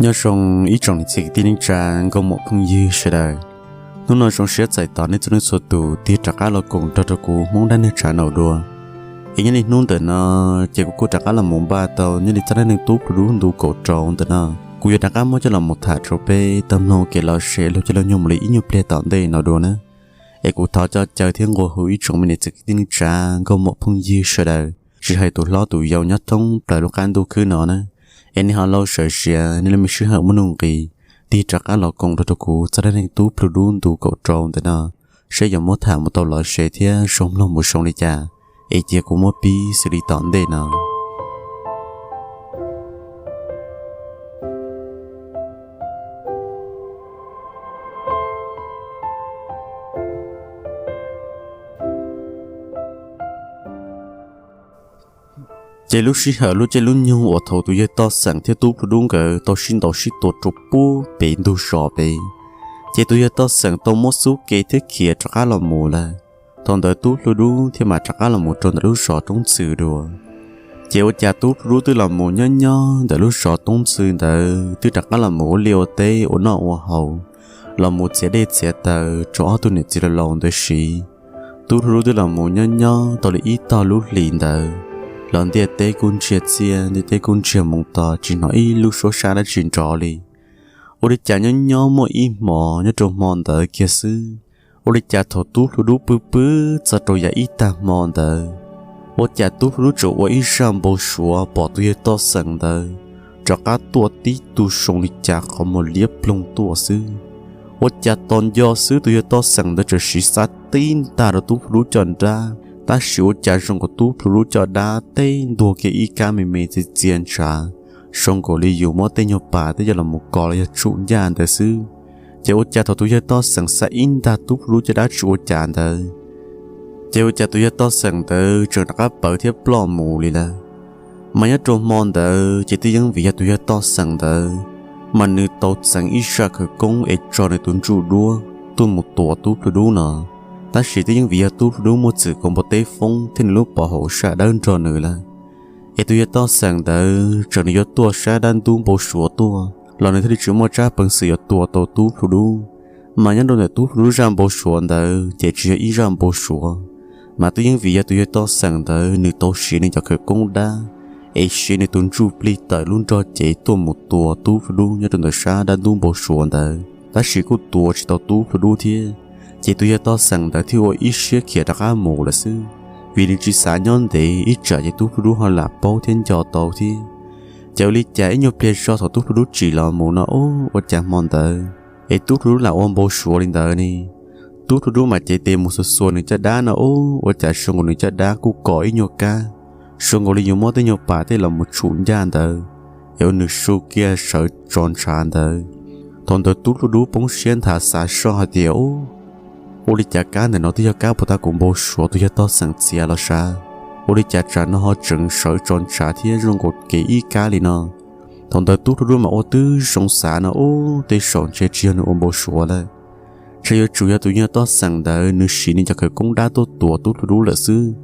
Nyob zoo ib tsoom niam txiv kwv tij neej tsa, nkauj muam phooj ywg sawv daws. Hnub no zoo siab txais tos nej txhua leej txhua tus tig rov qab los koom nrog rau kuv Hmoob Dab Neeg Tshaj Naum dua. Es nyob li hnub ntawm no, ces kuv kuj rov qab los mus npaj tau nyob li txoj dab neeg Tub Plhu Dub ntu kaum rau ntawm no. Kuv yuav rov qab muab coj los mus tham rau peb tau mloog kev los se lug coj los nyob mus li ib nyuag pliag tom ntej no dua na. Es kuv thov coj caw thiab nqua hu ib tsoom me niam txiv kwv tij neej tsa, nkauj muam phooj ywg sawv daws, tsis hais tus hlob tus yau nyob thoob plaws lub qab ntuj khwb no na, es nej ho laus sawv siav, nej lub me sij hawm muaj nuj nqis tig rov qab los koom nrog rau kuv txoj dab neeg Tub Plhu Dub ntu kaum rau ntawm no, seb yuav muab tham mus tau los se thiab zoo mloog mus zoo li cas. Es cia kuv muab pib xws li tom ntej no. Ces lub sij hawm lub caij lub nyoog uas thaum tus yawg Toj Xeem thiab Tub Plhu Dub nkawd tau sib ntaus sib tua rau puag pem ntug zos pem, ces tus yawg Toj Xeem tau muab xub ke thiab khiav rov qab los mus lawm. Thaum ntawd Tub Plhu Dub thiaj mam rov qab los mus rau ntawm lub zos Roob Ntxhw dua. Ces ua cas Tub Plhu Dub twb los mus nyob nyob ntawm lub zos Roob Ntxhw ntawd, twb rov qab los mus ua liaj ua teb ua noj ua haus, los mus txiav dej txiav taws rau ob tug niam txiv laus laus ntawd siv. Tub Plhu Dub twb los mus nyob nyob tau li ib tog lub hlis ntawd, los ntiaj teb kuj ntsiag txiaj, ntiaj teb kuj ntsiag moo to, tsis hnov ib lub suab sab dab tsi nrov li. Ua li cas nyob nyob muaj ib hmos nyob rau hmo ntawd kiag xwb, ua li cas thaum Tub Plhu Dub pw pw txog rau yav ib tag hmo ntawd, ua cas Tub Plhu Dub tsuas ua ib zaj npau suav pom tus yawg Toj Xeem ntawd rov qab tuaj tib tug zoo li cas qhov muag liab ploog tuaj xwb. Ua cas tos nco xwb tus yawg Toj Xeem ntawd txawm siv xab tib ntag rau Tub Plhu Dub caj dab, tab sis ua cas zoo nkaus Tub Plhu Dub caj dab teb ntuag kiag ib kab me me txias txias ntshav, zoo nkaus li yus muab tej nyuag pas tej coj los mus kos los yog tshum ncaj ntawd xwb. Ces ua cas thaum tus yawg Toj Xeem xav ib ntag Tub Plhu Dub caj dab tsis ua cas ntawd, ces ua cas tus yawg Toj Xeem ntawd tseem rov qab pawv thiab ploj mus li lawm. Mas nyob rau hmo ntawd ces twb yeej vim yog tus yawg Toj Xeem ntawd, mas nws tau txeev ib zaj khawv koob es tso nws tus ntsuj duab tuaj mus tua Tub Plhu Dub no. Tab sis twb yeej vim yog Tub Plhu Dub muaj txwm kaus npua teb foob thiab nws lub pov haum saj dawb nrog nws lawm. Es tus yawg Toj Xeem ntawd txawm nws yuav tuaj sab dab ntub npau suav tuaj los nws thiaj li tsis muaj tsab peev xwm yuav tua tau Tub Plhu Dub. Mas nyob rau ntawm Tub Plhu Dub zaj npau suav ntawd ces tsis yog ib zaj npau suav, mas twb yeej vim yog tus yawg Toj Xeem ntawd nws tau siv nws cov khawv koob dab es siv nws tus ntsuj plig tawm lub nrog cev tuaj mus tua Tub Plhu Dub nyob rau ntawm sab dab ntub npau suav ntawd, tab sis kuj tua tsis tau Tub Plhu Dub thiab. Ces tus yawg Toj Xeem ntawd thiaj ua ib siab khiav rov qab mus lawm xwb, vim nws tsis xav nyob ntev ib tsam ces Tub Plhu Dub ho lam paub thiab nco tau thiab. Ces ua li cas ib nyuag pliag zog thaum Tub Plhu Dub tsim los mus no ub, ua cas hmo ntawd es Tub Plhu Dub lam ua npau suav li ntawd ne. Tub Plhu Dub mas cev tes mus xuas xuas nws caj dab no ub, ua cas zoo nkaus nws caj dab kuj kos ib nyuag kab, zoo nkaus li yuav muab tej nyuag pas tej los mus tshum ncaj ntawd, es ua nws su kiag sawv tso ntshav ntawd. Thaum ntawd Tub Plhu Dub poob siab nthav xav soj hais tias ub, ua li cas kab ntawm no twb yog kab puag ta kuv npau suav tus yawg Toj Xeem txiav los sav, ua li cas tsam no ho tseem sawv tso ntshav thiab zoo nkaus kev ib kab li no. Thaum ntawd Tub Plhu Dub mas ua tib zoo xav no ub, tej zaum ntshe tsis yog nws ua npau suav lawm, ntshe yuav tsum yog tus yawg Toj Xeem ntawd nws siv nws cov khawv koob dab tuaj tua Tub Plhu Dub lawm xwb.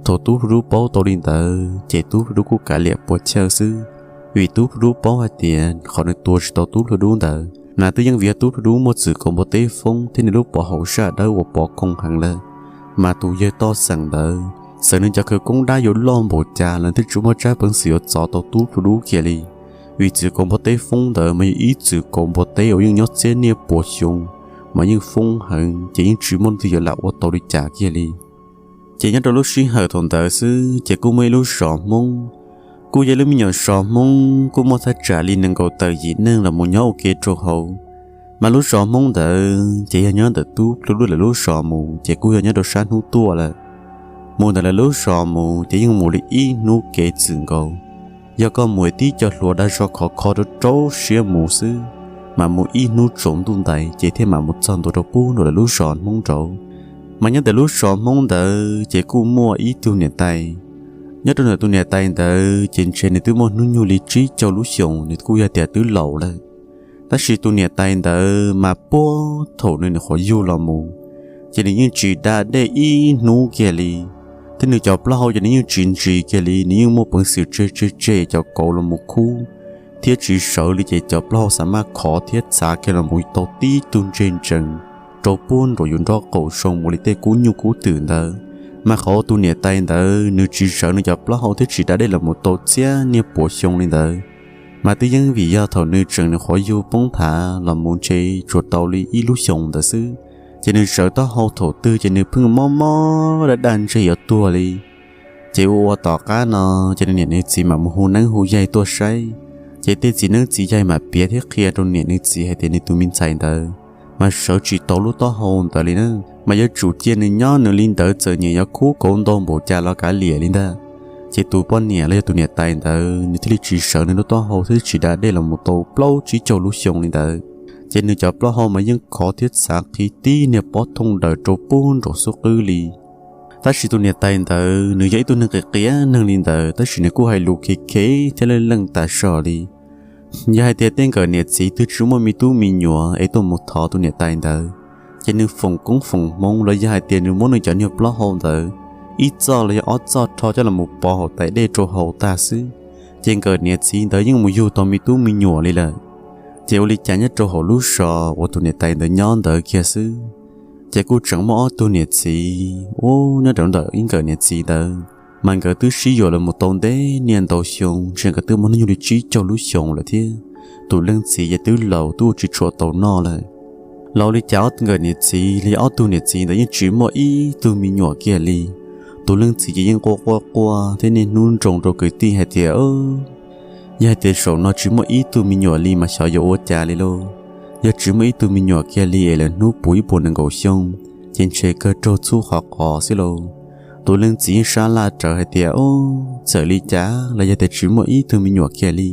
Thaum Tub Plhu Dub paub tau li ntawd ces Tub Plhu Dub kuj kav liam puas chawj xwb, vim Tub Plhu Dub paub hais tias qhov nws tua tsis tau Tub Plhu Dub ntawd mas twb yeej vim yog Tub Plhu Dub muaj txwm kaus npua teb foob thiab nws lub pov haum saj dawb uas pov koog heev lawm. Mas tus yawg Toj Xeem ntawd txawm nws cov khawv koob dab yuav loj npaum cas los twb tsis muaj tsab peev xwm yuav txov tau Tub Plhu Dub kiag li, vim txwm kaus npua teb foob ntawd mas yog ib txwm kaus npua teb uas yeej nyob txhiab niaj puas xyoo, mas yeej foob heev ces yeej tsis muaj leej twg yuav lam ua tau li cas kiag li. Ces nyob rau lub sij hawm thaum ntawd xwb ces kuj muaj ib lub zos Hmoob, kuj yog lub me nyuam zos Hmoob kuj muaj thaj tsam li nees nkaum tawm yim neeg los mus nyob ua ke rau hauv. Mas lub zos Hmoob ntawd ces yog nyob ntawm Tub Plhu Dub lawv lub zos mus ces kuj yog nyob rau sab hnub tuaj lawm. Mus ntawm lawv lub zos mus ces yeej mus li ib hnub kev txwm nkaus. Yog koj mus tib co hluas dag zog khov kho rau rau siab mus xwb, mas mus ib hnub tsaus ntuj ntais ces thiaj mam mus txog ntua rau pub nram lawv lub zos Hmoob nraud. Mas nyob ntawm lub zos Hmoob ntawd ces kuj muaj ib tug niam tais, Nyob rau ntawm tus niam tais ntawd ces ntshe nws twb muaj hnub nyoog li tsib caug lub xyoos, nws kuj yog tias twb laus lawm. Tab sis tus niam tais ntawd mas puag thaum nws nyuam qhuav yug los mus, ces nws yeej tsis da dej ib hnub kiag li, thiab nws cov plaub hau ces nws yeej tsis ntsis kiag li, nws yeej muaj peev xwm tseg tseg tseg cov kauv los mus khub, thiab tsis sawv li ces cov plaub hau xav maj khov thiab txhav kiag los mus tau tib tug ntseg ntsees rau puag nraum yus nraub qaum zoo mus li tej kub nyuj kub twm ntawd. Mas qhov tus niam tais ntawd nws tsis sawv nws cov plaub hau thiab tsis da dej los mus tau txhiab niaj puas xyoo li ntawd, mas twb yeej vim yog thaum nws tseem nyuam qhuav yug poob thav los mus ntshe tsuas tau li ib lub xyoos ntawd xwb, ces nws sawv taub hau thaum twg ces nws pheej mob mob daj daj ntseg yuav tuag li. Ces ua ua tom qab no, ces nws niam nws txiv mam mus hu neeb hu yaig tuaj saib, ces tej txiv neeb txiv yaig mam piav thiab qhia rau niam nws txiv hais tias nws tus me ntxhais ntawd mas sawv tsis tau lub taub hau ntawd li na, mas yuav tsum cia nws nyob nws li ntawd txawm nyiam yuav khub kauv ntau npaum cas los kav liam li ntag. Ces tus poj niam los yog tus niam tais ntawd nws thiaj li tsis sawv nws lub taub hau thiab tsis da dej los mus tau plaub tsib caug lub xyoo li ntawd. Ces nws cov plaub hau mas yeej khov thiab txhav qhib tib niag pob thooj daws rau puag nraum xub qwb li. Tab sis tus niam tais ntawd nws yog ib tug neeg qias qias neeg li ntawd, tab sis nws kuj hais lus khev khev thiab leej leej tas zog li. Yog hais tias tej nkawm niam txiv twg tsis muaj me tub me nyuam es tuaj mus thov tus niam tais ntawd, ces nws foom koob foom hmoov los yog hais tias nws muab nws cov niag plaub hau ntawd ib txoj los yog ob txoj rho coj los mus pov hauv tais dej rau haus tag xwb, ces nkawm niam txiv ntawd yeej mus yug tau me tub me nyuam li lawm. Ces ua li cas nyob rau hauv lub zos uas tus niam tais ntawd nyob ntawd kiag xwb, ces kuj tseem muaj ob tug niam txiv ub nyob rau ntawm ib nkawm niam txiv ntawd, mas nkawd twb sib yuav los mus tau ntev niaj ntau xyoo, ntshe nkawd twb muaj hnub nyoog li tsib caug lub xyoos lawm thiab. Tus leej txiv ces twb laus twb ua tsis tshua tau noj lawm. Los ua li cas ob nkawm niam txiv li ob tug niam txiv ntawd yeej tsis muaj ib tug me nyuam kiag li. Tus leej txiv ces yeej quaj quaj quaj thiab niaj hnub nroo rau kwv tij hais tias, yog hais tias zaum no tsis muaj ib tug me nyuam li mas xyov yuav ua cas li lauj. Yog tsis muaj ib tug me nyuam kiag li es lawv hnub puv ib puas nees nkaum xyoo, ces ntshe kawg raug txhub qhov qos xwb lauj. Tus leej txiv yeej sab laj rawv hais tias, txawm li cas los yog tias tsis muaj ib tug me nyuam kiag li,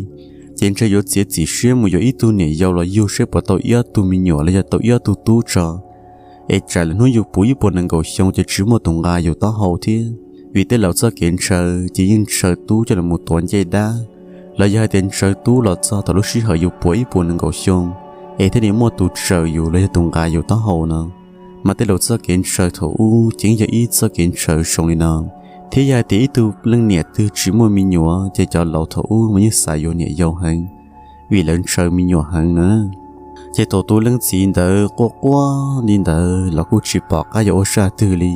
ces ntshe yuav txiav txim siab mus yuav ib tug niam yau los yug seb puas tau ib ob tug me nyuam los yog tau ib ob tug tub tso, es tsam lawv hnub yus puv ib puas nees nkaum xyoo ces tsis muaj tus nqa yus taub hau thiab. Vim tej laus txoj kev ntshaw ces yeej ntshaw tub coj los mus tuav ncej dab, los yog hais tias ntshaw tub los txog thaum lub sij hawm yus puv ib puas nees nkaum xyoo, es thiaj li muaj tus tsawm yus los yog tus nqa yus taub hau no. Mas tej laus txoj kev ntshaw thaum ub ces yeej yog ib txoj kev ntshaw zoo li no, thiab yog hais tias ib tug leej niam twg tsis muaj me nyuam ces cov laus thaum ub mas yeej xav yuav niam yau heev, vim lawv ntshaw me nyuam heev na. Ces thaum tus leej txiv ntawd quaj quaj li ntawd los kuj tsis pom qab yuav ua saj twg li,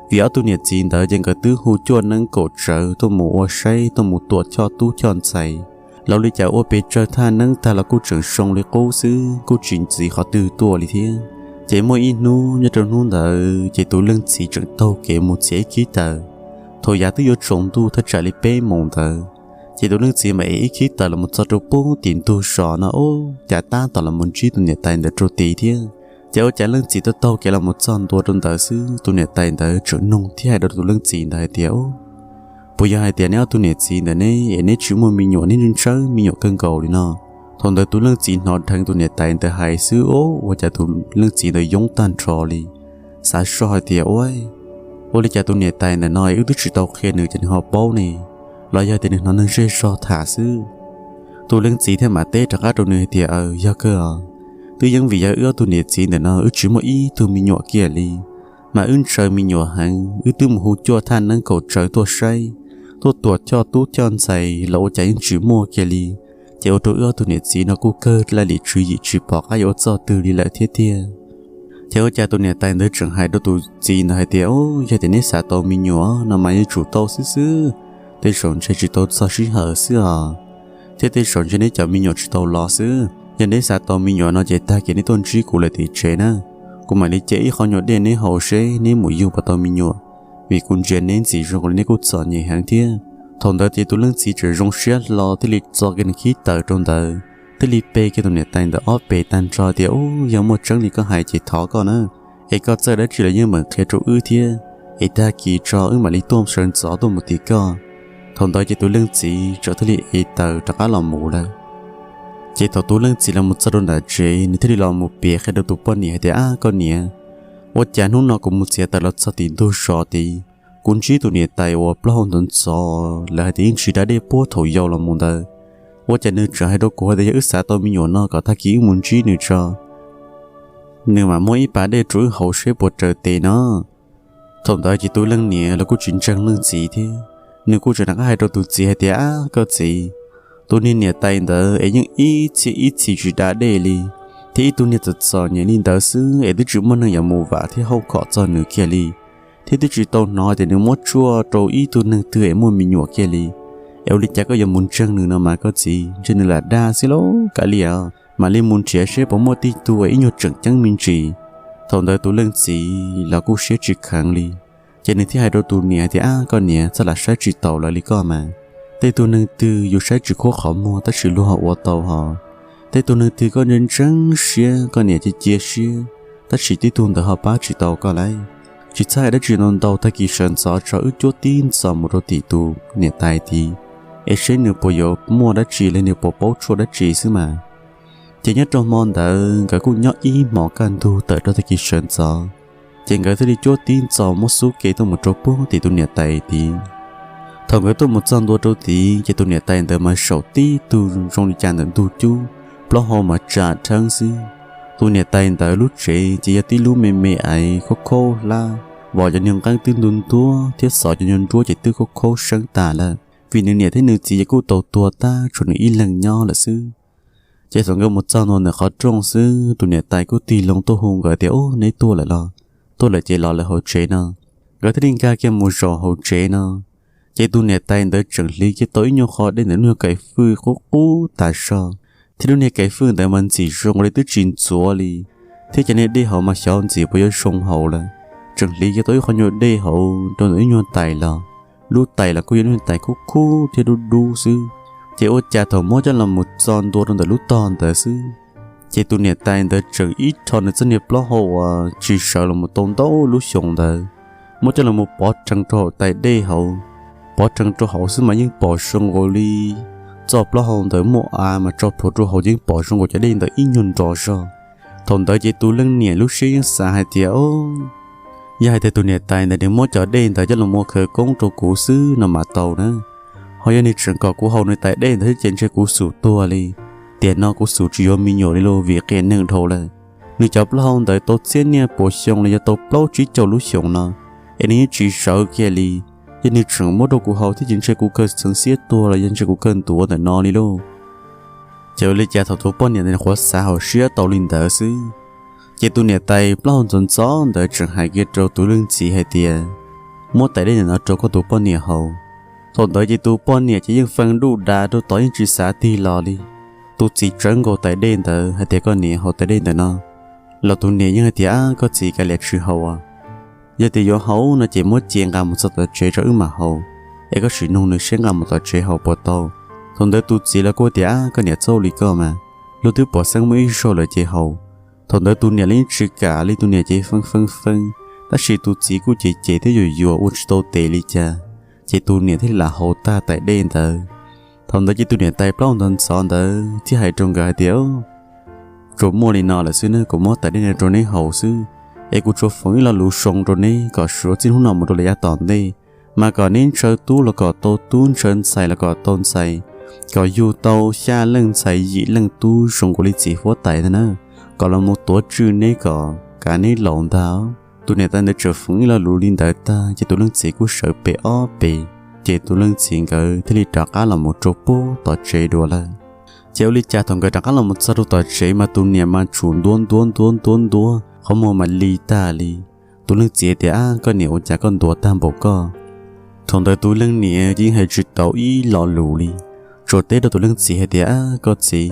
vim ob tug niam txiv ntawd ces nkawd twb hu cuaj neeb kaum tsawv tuaj mus ua saib tuaj mus tuam choj tub choj ntxhais, los ua li cas ua pes tsawg thaj neeb tag los kuj tseem zoo li qub xwb, kuj tsis ntxiv qhov twg tuaj li thiab. Ces muaj ib hnub nyob rau hnub ntawd ces tus leej txiv tseem taug kev mus txiav ib khib taws. Thaum yav twb yuav tsaus ntuj thaj tsam li peb moos ntawd, ces tus leej txiv mam ev ib khib taws los mus txog rau puag tim ntug zos no ub, cas tab tom los mus ntsib tus niam tais ntawd rau tid thiab. Ces ua cas leej txiv taug taug kev los mus txog ntua rau ntawd xwb, tus niam tais ntawd tseem noog thiab hais rau tus leej txiv ntawd hais tias, puas yog hais tias neb ob tug niam txiv ntawm neb es neb tsis muaj me nyuam neb ntshaw me nyuam kawg nkaus li no? Thaum ntawd tus leej txiv hnov dheev tus niam tais ntawd hais xwb ub, ua cas tus leej txiv ntawd yoob tag nrho li, xav soj hais tias, ua, ua li cas tus niam tais ntawm no wb twb tsis tau qhia nws ces nws ho paub ne, los yog tias nws hnov neeg zej zog tham xwb. Tus leej txiv thiaj mam teb rov qab rau nws hais tias, aws, yog kawg os, twb yeej vim yog wb ob tug niam txiv ntawm no wb tsis muaj ib tug me nyuam kiag li, mas wb ntshaw me nyuam heev, wb twb mus hu cuaj thaj neeb kaum tsawv tuaj saib, tuaj tuam choj tub choj ntxhais los ua cas yeej tsis muaj kiag li. Ces ua rau wb ob tug niam txiv no kuj kawg laj lim tswv yim tsis pom qab yuav ua txoj twg li lawm thiab tiag. Ces ua cas tus niam tais ntawd tseem hais rau tus txiv ntawd hais tias, yog tias neb xav tau me nyuam no mas yuav tsum tau xwb xwb, tej zaum ntshe tsis tau txog sij hawm xwb os, thiab tej zaum ntshe neb cov me nyuam tsis tau los xwb. Yog neb xav tau me nyuam no ces tag kis neb tuaj ntsib kuv lawm tim tsev na, kuv mam li cia ib qho nyuag dej neb haus seb neb mus yug puas tau me nyuam, vim kuv ntsia neb ntxim zoo li neb kuj txom nyem heev thiab. Thaum ntawd ces tus leej txiv tseem zoo siab hlo thiaj li txo kiag nws khib taws rau ntawd, thiaj li pe kiag tus niam tais ntawd ob pes tag nrho tias, ub, yog muaj tseeb li koj hais ces thov koj na, es koj txawj dab tsi los yeej meem qhia rau wb thiab, es tag kis tso wb mam li tuaj sawv ntxov tuaj mus tim koj. Thaum ntawd ces tus leej txiv txawm thiaj li ev taws rov qab los mus lawm. Ces thaum tus leej txiv los mus txog rau nram tsev, nws thiaj li los mus piav qhia rau tus poj niam hais tias, ab, koj niam, ua cas hnub no kuv mus txiav taws los txog tim ntug zos tid, Kuv ntsib tus niam tais uas plaub hau ntxov ntxov lawv hais tias yeej tsis da dej puag thaum yau los mus ntawd, ua cas nws tseem hais rau kuv hais tias yog wb xav tau me nyuam no kom tag kis wb mus ntsib nws tso, nws mam muab ib pas dej rau wb haus seb puas raws tes no. Thaum ntawd ces tus leej niam los kuj tsis ntseeg leej txiv thiab, nws kuj tseem rov qab hais rau tus txiv hais tias, Ab, koj txiv, tus niag niam tais ntawd es yeej ib txhia ib txhis tsis da dej li, thiab ib tug niag txom txom nyem li ntawd xwb es twb tsis muaj neeg yuav mus vam thiab hauj khom txog nws kiag li, thiab twb tsis tau hnov tias nws muab tshuaj rau ib tug neeg twg es muaj me nyuam kiag li. Es ua li cas koj yuav mus ntseeg nws no mas koj txiv? Ntshe nws lam dag xwb lauj. Kav liam, mam li mus nrhiav seb puas muaj tib tug es ib nyuag tseem ceeb me ntsis. Thaum ntawd tus leej txiv los kuj siab tsis kheev li, ces nws thiaj hais rau tus niam hais tias, Ab, koj niam, txhob lam saib tsis taus lawv li koj mas. Tej tug neeg twg yus saib tsis khuab qhov muag tab sis luag ho ua tau hos. Tej tug neeg twg koj ntseeg siab, koj niam cia cia siab, tab sis tib tug ntawd ho pab tsis tau koj lauj. Tsis txhawj dab tsi ntau ntau, tag kis sawv ntxov tso wb cuab tib ntxov mus rau tim tus niam tais tid, es seb nws puas yuav muaj dab tsi los nws puas paub tshuaj dab tsi xwb mas. Ces nyob rau hmo ntawd nkawd kuj nyob ib hmos kaj ntug tawm rau tag kis sawv ntxov, ces nkawd thiaj li cuab tib ntxov muab xub ke tuaj mus rau puag tim tus niam tais tid. Thaum nkawd tuaj mus txog ntua rau tid ces tus niam tais ntawd mas saum tib tug zoo li cas ntawm ntug cub, plaub hau mas tsam rheeb xwb. Tus niam tais ntawd lub tsev ces yog tib lub me me aiv khaub khaub hlab, vov cov niag nqeeb twb ntuag ntuag thiab xov cov nyuag nruab ces twb khaub khaub seeb tas lawm, vim nws niam thiab nws txiv ces kuj tau tuag tag tshuav nws ib leeg nyob lawm xwb. Ces thaum nkawd mus txog ntua ntawm qhov rooj xwb, tus niam tais kuj tig loo tuaj hu nkawd tias, Ub, neb tuaj lawm los? Tuaj lawm ces los lawm hauv tsev no. Nkawd thiaj li nkag kiag mus zaum hauv tsev no. Ces tus niam tais ntawd tseem hliv kiag tau ib nyuag qho dej ntawm lub nyuag kaim fwj qub qub tas zog, thiab lub niag kaim fwj ntawd mas ntxim zoo li twb tsis ntxuav li, thiab cov niag dej hauv mas xyov ntxim puas yuav zoo haus lawm. Tseem hliv kiag tau ib qho nyuag dej hauv rau ntawm ib nyuag tais los, lub tais los kuj yog lub niag tais khub khub thiab dub dub xwb. Ces ua cas thaum muab coj los mus txo ntua rau ntawm lub tog ntawd xwb, ces tus niam tais ntawd tseem ib rho nws txoj niag plaub hau uas tsis sawv los mus tau ntau lub xyoo ntawd, muab coj los mus pov rhees rau hauv tais dej hauv. Pov rhees rau hauv xwb mas yeej pom zoo nkaus li txoj plaub hau ntawd muaj av mas tso plhuav rau hauv, yeej pom zoo nkaus cov dej ntawd ib nyuag nrov zog. Thaum ntawd ces tus leej niam lub siab yeej xav hais tias, Yog hais tias tus niam tais ntawd nws muab cov dej ntawd coj los mus khaws koob rau kuv xwb no mas tau na. Ho yog nws tseem kom kuv haus nws tais dej ntawd thiab ces ntshe kuv xum tuag li. Tiam no kuv xum tsis yuav me nyuam li lauj, vim qias neeg dhau lawm. Nws cov plaub hau ntawd tau txhiab niaj puas xyoo los yog tau plaub tsib caug lub xyoo no, es nws yeej tsis sawv kiag li. Yog nws tseem muab rau kuv haus thiab ces ntshe kuv kawg txheev xiab tuag los yog ntshe kuv kawg ntuav ntawm no li lauj. Ces ua li cas thaum tus poj niam ntawd qhuav xav hauv siab tau li ntawd xwb, ces tus niam tais plaub hau ntxov ntxov ntawd tseem hais kiag rau tus leej txiv hais tias, Muab tais dej ntawm no rau koj tus poj niam haus. Thaum ntawd ces tus poj niam ces yeej fee nruj dav rau tod yeej tsis xav tig los li. Tus txiv tsawv nkaus tais dej ntawd hais tias, Koj niam, haus tais dej ntawm no los. Tus niam yeej hais tias, Ab, koj txiv, kav liam tsis haus. Yog tias yuav haus no ces muab cia nqa mus txog tom tsev rau wb mam haus, es koj sim nug nws seb nqa mus tom tsev haus puas tau. Thaum ntawd tus txiv los kuj tias, Ab, koj niam, txhob li koj mas, luag twb pom xeeb muaj ib zaug lawm ces haus. Thaum ntawd tus niam los yeej tsis kam li, tus niam ces fee fee fee, tab sis tus txiv kuj cem cem thiab yuam yuam ua tsis tau tes li cas, ces tus niam thiaj li lam haus tag tais dej ntawd. Thaum ntawd ces tus niam tais plaub ntxov ntxov ntawd thiaj hais rau nkawd hais tias, Tsuas muaj li no lawm xwb na, kuv muab tais dej no rau neb haus xwb, es kuv tsuas foom ib lo lus zoo rau neb kom suav txij hnub no mus rau lawm yav tom ntej, mas kom neb ntshaw tub los kom tau tub, ntshaw ntxhais los kom tau ntxhais, kom yug tau xya leej ntxhais yim leej tub zoo nkaus li txiv huab tais ntag na, kom los mus tuav tswj neb kom kav neb laus ntag. Tus niam tais ntawd tseem foom ib lo lus li ntawd tag ces tus leej txiv kuj sawv pem ob pem, ces tus leej txiv nkawd thiaj li rov qab los mus rau puag tom tsev dua lawm. Ces ua li cas thaum nkawd rov qab los mus txog rau tom tsev mas tus niam mas tsuas ntuav ntuav ntuav ntuav ntuav qhov muag mas li tag li. Tus leej txiv tias, Ab, koj niam, ua cas koj ntuav tag npaum koj? Thaum ntawd tus leej niam yeej hais tsis tau ib lo lus li, tsuas teb rau tus leej txiv hais tias, Ab, koj txiv,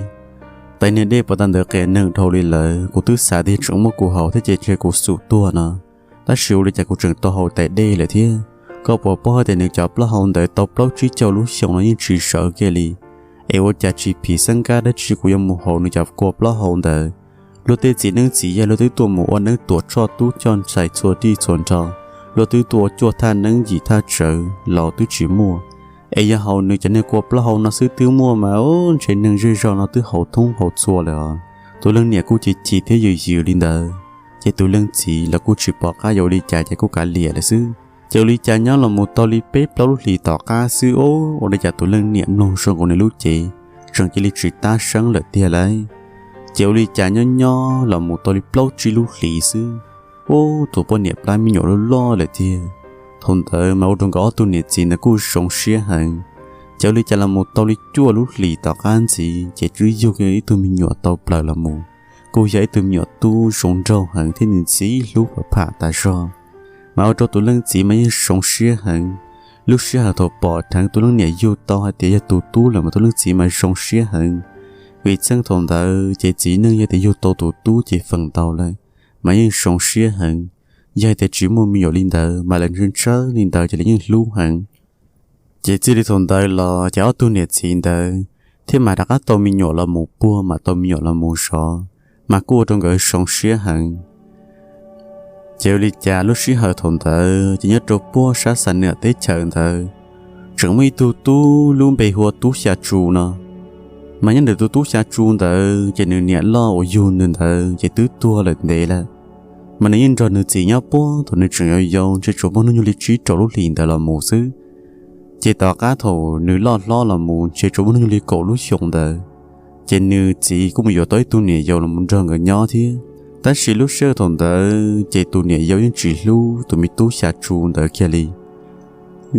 tais niag dej puas tas ntawd qias neeg dhau li lawm, kuv twb xav tias tseem muab kuv haus thiab ces ntshe kuv xum tuag no, tab sis ua li cas kuv tseem tau haus tais dej lawm thiab. Koj puas paub hais tias nws cov plaub hau ntawd tau plaub tsib caug lub xyoo no yeej tsis sawv kiag li, es ua cas tsis phim xeeb kab dab tsi kuv yuav mus haus nws cov kua plaub hau ntawd? Luag tej txiv neeb txiv yaig luag twb tuaj mus ua neeb tuam tshoj tub coj ntxhais txhua tij txhua nrho, luag twb tuaj ua cuaj thaj neeb yim thaj tsawv los twb tsis muaj, es yog haus nws cov niag kua plaub hau no xwb twb muaj mas, ntshe neeg zej zog no twb haus thoob haus txhua lawm os. Tus leej niam kuj chim chim thiab yws yws li ntawd, ces tus leej txiv los kuj tsis pom qab yuav ua li cas ces kuj kav liam lawm xwb. Ces ua li cas nyob los mus tau li peb plaub lub hlis tom qab xwb, ua li cas tus leej niam mloog zoo nkaus nws lub cev tseem cia li tsis tab seeb lawm tiag lauj. Ces ua li cas nyob nyob los mus tau li plaub tsib lub hlis xwb, ub, tus poj niam plab me nyuam loj loj lawm tiag. Thaum ntawd mas ua rau nkawd ob tug niam txiv ntawd kuj zoo siab heev. Ces ua li cas los mus tau li cuaj lub hlis tom qab ntxiv ces twb yug ib tug me nyuam tau plaws los mus, kuj yog ib tug me nyuam tub zoo nraug heev thiab nws ntxim hlub pam pham tas zog. Mas ua rau tus leej txiv mas yeej zoo siab heev. Lub sij hawm thaum pom dheev tus leej niam yug tau hais tias yog tus tub lawm mas tus leej txiv mas zoo siab heev. Vim txheej thaum ntawd ces txiv neej yog tias yug tau tus tub ces feem ntau lawm, mas yeej zoo siab heev. Yog hais tias tsis muaj me nyuam li ntawd mas lawv ntshaw ntshaw li ntawd ces lawv yeej hlub heev. Ces txij li thaum ntawd los ces ob tug niam txiv ntawd thiaj mam rov qab tau me nyuam los mus puag, mam tau me nyuam los mus zov, mas kuj ua rau nkawd zoo siab heev. Ces ua li cas lub sij hawm thaum ntawd ces nyob rau puag sab Xam Nuam teb chaws ntawd tseem muaj ib tug tub lub npe hu ua Tub Xya Tsu no. Mas nyob ntawm tus Tub Xya Tsu ntawd ces nws niam loj uas yug nws ntawd ces twb tuag lawm ntev lawm. Mas nws yeej nrog nws txiv nyob puag thaum nws tseem yau yau, ntshe tsuas muaj hnub nyoog li tsib rau lub hlis ntawd los mus xwb. Ces tom qab thaum nws loj hlob los mus ntshe tsuas muaj hnub nyoog li kaum lub xyoo ntawd, ces nws txiv kuj mus yuav tau ib tug niam yau los mus nrog nkawd nyob thiab. Tab sis lub sij hawm thaum ntawd ces tus niam yau yeej tsis hlub tus me Tub Xya Tsu ntawd kiag li.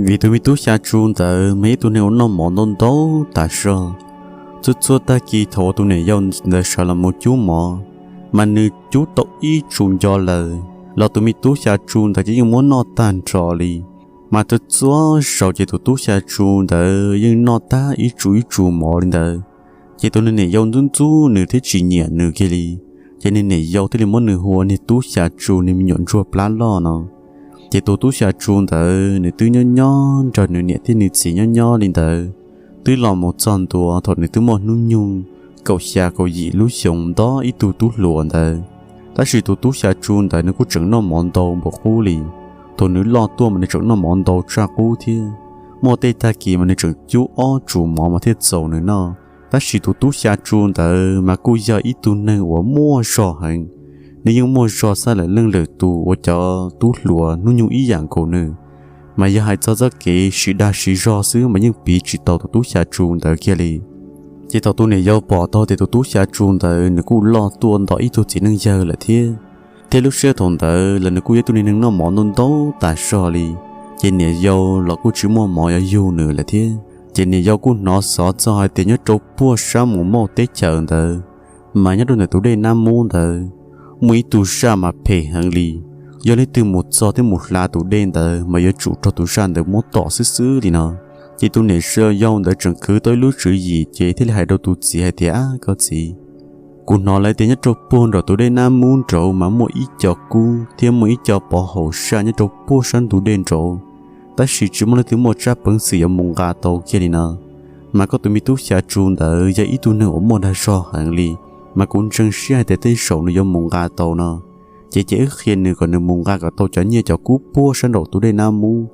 Vim tus me Tub Xya Tsu ntawd mas yog ib tug neeg uas noj mov ntau ntau tas zog. Txhua txhua tag kis thaum uas tus niam yau ntawd sawv los mus cub mov, mas nws cub tau ib tsu nco lawm los tus me Tub Xya Tsu ntawd ces yeej muab noj tag nrho li. Mas txhua txhua zaus ces tus Tub Xya Tsu ntawd yeej noj tag ib tsu ib tsu mov li ntawd. Ces tus niam yau ntxub ntxub nws thiab tsis nyiam nws kiag li, ces nws niam yau thiaj li muab nws hu ua niag Tub Xya Tsu, niag me nyuam ntsuag plab loj no. Ces tus Tub Xya Tsu ntawd nws twb nyob nyob nrog nws niam thiab nws txiv nyob nyob li ntawd, twb los mus txog ntua thaum nws twb muaj hnub nyoog kaum xya kaum yim lub xyoo nto ib tug tub hluas ntawd. Tab sis tus Tub Xya Tsu ntawd nws kuj tseem noj mov ntau npaum qub li. Thaum nws loj tuaj mas nws tseem noj mov ntau tshaj qub thiab. Muaj tej tag kis mas nws tseem cub ob tsu mov mas thiaj txaus nws noj. Tab sis tus Tub Xya Tsu ntawd mas kuj yog ib tug neeg uas muaj zog heev. Nws yeej muaj zog xab lawm leej lwm tus uas cov tub hluas hnub nyoog ib yam nkaus nws. Mas yog hais txog txoj kev siv dag siv zog xwb mas yeej piv tsis tau tus Tub Xya Tsu ntawd kiag li. Ces thaum tus niam yau pom tau tias tus Tub Xya Tsu ntawd nws kuj loj tuaj nto ib tug txiv neej yawg lawm thiab, thiab lub sij hawm thaum ntawd los nws kuj yog ib tug niag neeg noj mov ntau ntau tas zog li, ces niam yau los kuj tsis muaj mov yuav yug nws lawm thiab. Ces niam yau kuj hnov xov txog hais tias nyob rau puag sab Mus Mauj teb chaws ntawd, mas nyob rau ntawm tus dej Nab Mub ntawd, muaj ib tug zaj mas phem heev li. Yog leej twg mus txog thiab mus hla tus dej ntawd mas yuav tsum raug tus zaj ntawd muab tom xwb xwb li no. Ces tus niam yau ntawd tseem khwv tau ib lub tswv yim ces thiaj li hais rau tus txiv hais tias, Ab, koj txiv, kuv hnov lawv tias nyob rau puag nraum tus dej Nab Mub nraud mas muaj ib co kub thiab muaj ib co pov haum saj nyob rau puag sab ntug dej nraud, tab sis tsis muaj leej twg muaj tsab peev xwm yuav mus nqa tau kiag li no. Mas koj tus me Tub Xya Tsu ntawd yog ib tug neeg uas muaj dag zog heev li, mas kuv ntseeg siab hais tias tej zaum nws yuav mus nqa tau no. Ces cia wb qhia nws kom nws mus nqa kom tau cov nyiaj cov kub puag sab nraum tus dej Nab Mub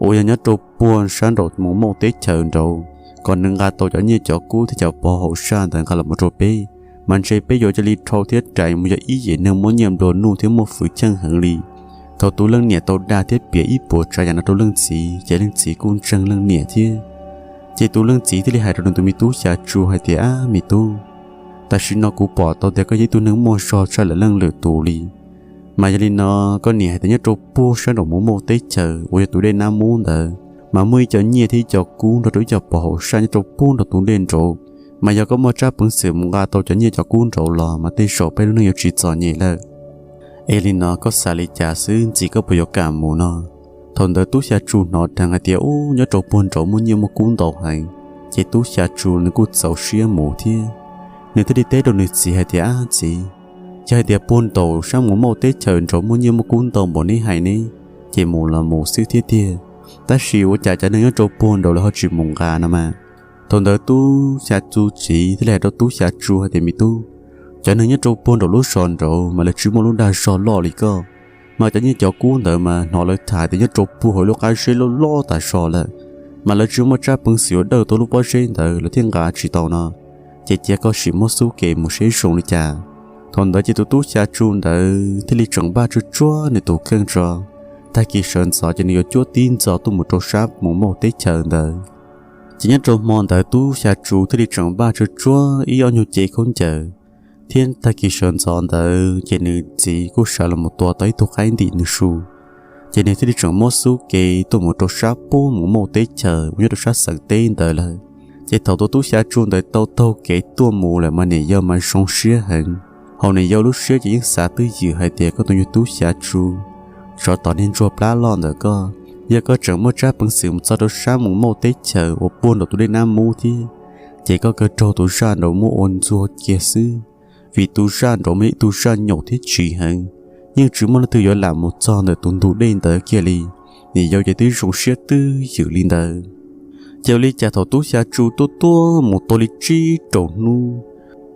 uas yog nyob rau puag sab nraum Mus Mauj teb chaws nraud, kom nws nqa tau cov nyiaj cov kub thiab cov pov haum saj ntawd nqa los mus rau peb, mas ntshe peb yuav cia li dhau thiab rais mus yog ib yim neeg muaj nyiaj nplua nuj thiab muaj fwv cheej heev li. Thaum tus leej niam tau dag thiab piav ib puas tsav yam no rau leej txiv ces leej txiv kuj ntseeg leej niam thiab. Ces tus leej txiv thiaj li hais rau nws tus me Tub Xya Tsu hais tias, Ab, me tub, tam sim no kuv pom tau tias koj yog ib tug neeg muaj zog tshaj lawm leej lwm tus li. Mas yog li no, koj niam hais tias nyob rau puag sab nraum Mus Mauj teb chaws uas yog tus dej Nab Mub ntawd, mas muaj ib co nyiaj thiab ib co kub nrog rau ib co pov haum saj nyob rau puag nraum tus dej nraud. Mas yog koj muaj tsab peev xwm mus nqa tau cov nyiaj cov kub nraud los mas tej zaum peb lub neej yuav tsis txom nyem lawm. Es li no koj xav li cas xwb ntxiv, koj puas yuav kam mus no? Thaum ntawd Tub Xya Tsu hnov dheev hais tias, Ub, nyob rau puag nraud muaj nyiaj muaj kub ntau heev. Ces Tub Xya Tsu nws kuj txaus siab mus thiab. Nws thiaj li teb rau nws txiv hais tias, Ab txiv, yog hais tias puag nraum sab Mus Mauj teb chaws nraud muaj nyiaj muaj kub ntau npaum neb hais ne, ces mus los mus xwb thiab tiag. Tab sis ua cas cov neeg nyob rau puag nraud lawv ho tsis mus nqa no mas? Thaum ntawd Tub Xya Tsu txiv thiaj li hais rau Tub Xya Tsu hais tias, Me tub, cov neeg nyob rau puag nraum lub zos nraud mas lawv tsis muaj lub dag zog loj li koj. Mas cov nyiaj cov kub ntawd mas hnov lawv tham tias nyob rau puag hauv lub qab zeb loj loj tas zog lawm, mas lawv tsis muaj tsab peev xwm yuav dawj tau lub pob zeb ntawd, lawv thiaj nqa tsis tau no. Ces cia koj sim muab xub kev mus seb zoo li cas. Thaum ntawd ces tus Tub Xya Tsu ntawd thiaj li tseem npaj tsuag tsuag nws tus kheej tso, tag kis sawv ntxov ces nws yuav cuab tib ntxov tuaj mus rau sab Mus Mauj teb chaws ntawd. Ces nyob rau hmo ntawd Tub Xya Tsu thiaj li tseem npaj tsuag tsuag ib ob nyuag cev khaub ncaws, thiab tag kis sawv ntxov ntawd ces nws txiv kuj sawv los mus tua tau ib tug qaib ntim nws su. Ces nws thiaj li tseem muab xub kev tuaj mus rau sab puag Mus Mauj teb chaws uas nyob rau sab xeev teb ntawd lawm. Ces thaum tus Tub Xya Tsu ntawd tau taug kev tuaj mus lawm mas niam yau mas zoo siab heev. Hauv niam yau lub siab ces yeej xav twj ywm hais tias koj tus nyuag Tub Xya Tsu, tsov tom niag ntsuag plab loj ntawm koj, yog koj tseem muaj tsab peev xwm mus txog rau sab Mus Mauj teb chaws uas puag nraum tus dej Nab Mub thiab, ces koj kawg raug tus zaj nraud muab ua ntxuag kiag xwb. Vim tus zaj nraud mas yog ib tug zaj nyaum thiab tsiv heev, yeej tsis muaj leej twg yuav lam mus txog ntawm tus ntug dej ntawd kiag li. Niam yau ces twb zoo siab twj ywm li ntawd. Ces ua li cas thaum Tub Xya Tsu tuaj tuaj mus tau li tsib rau hnub,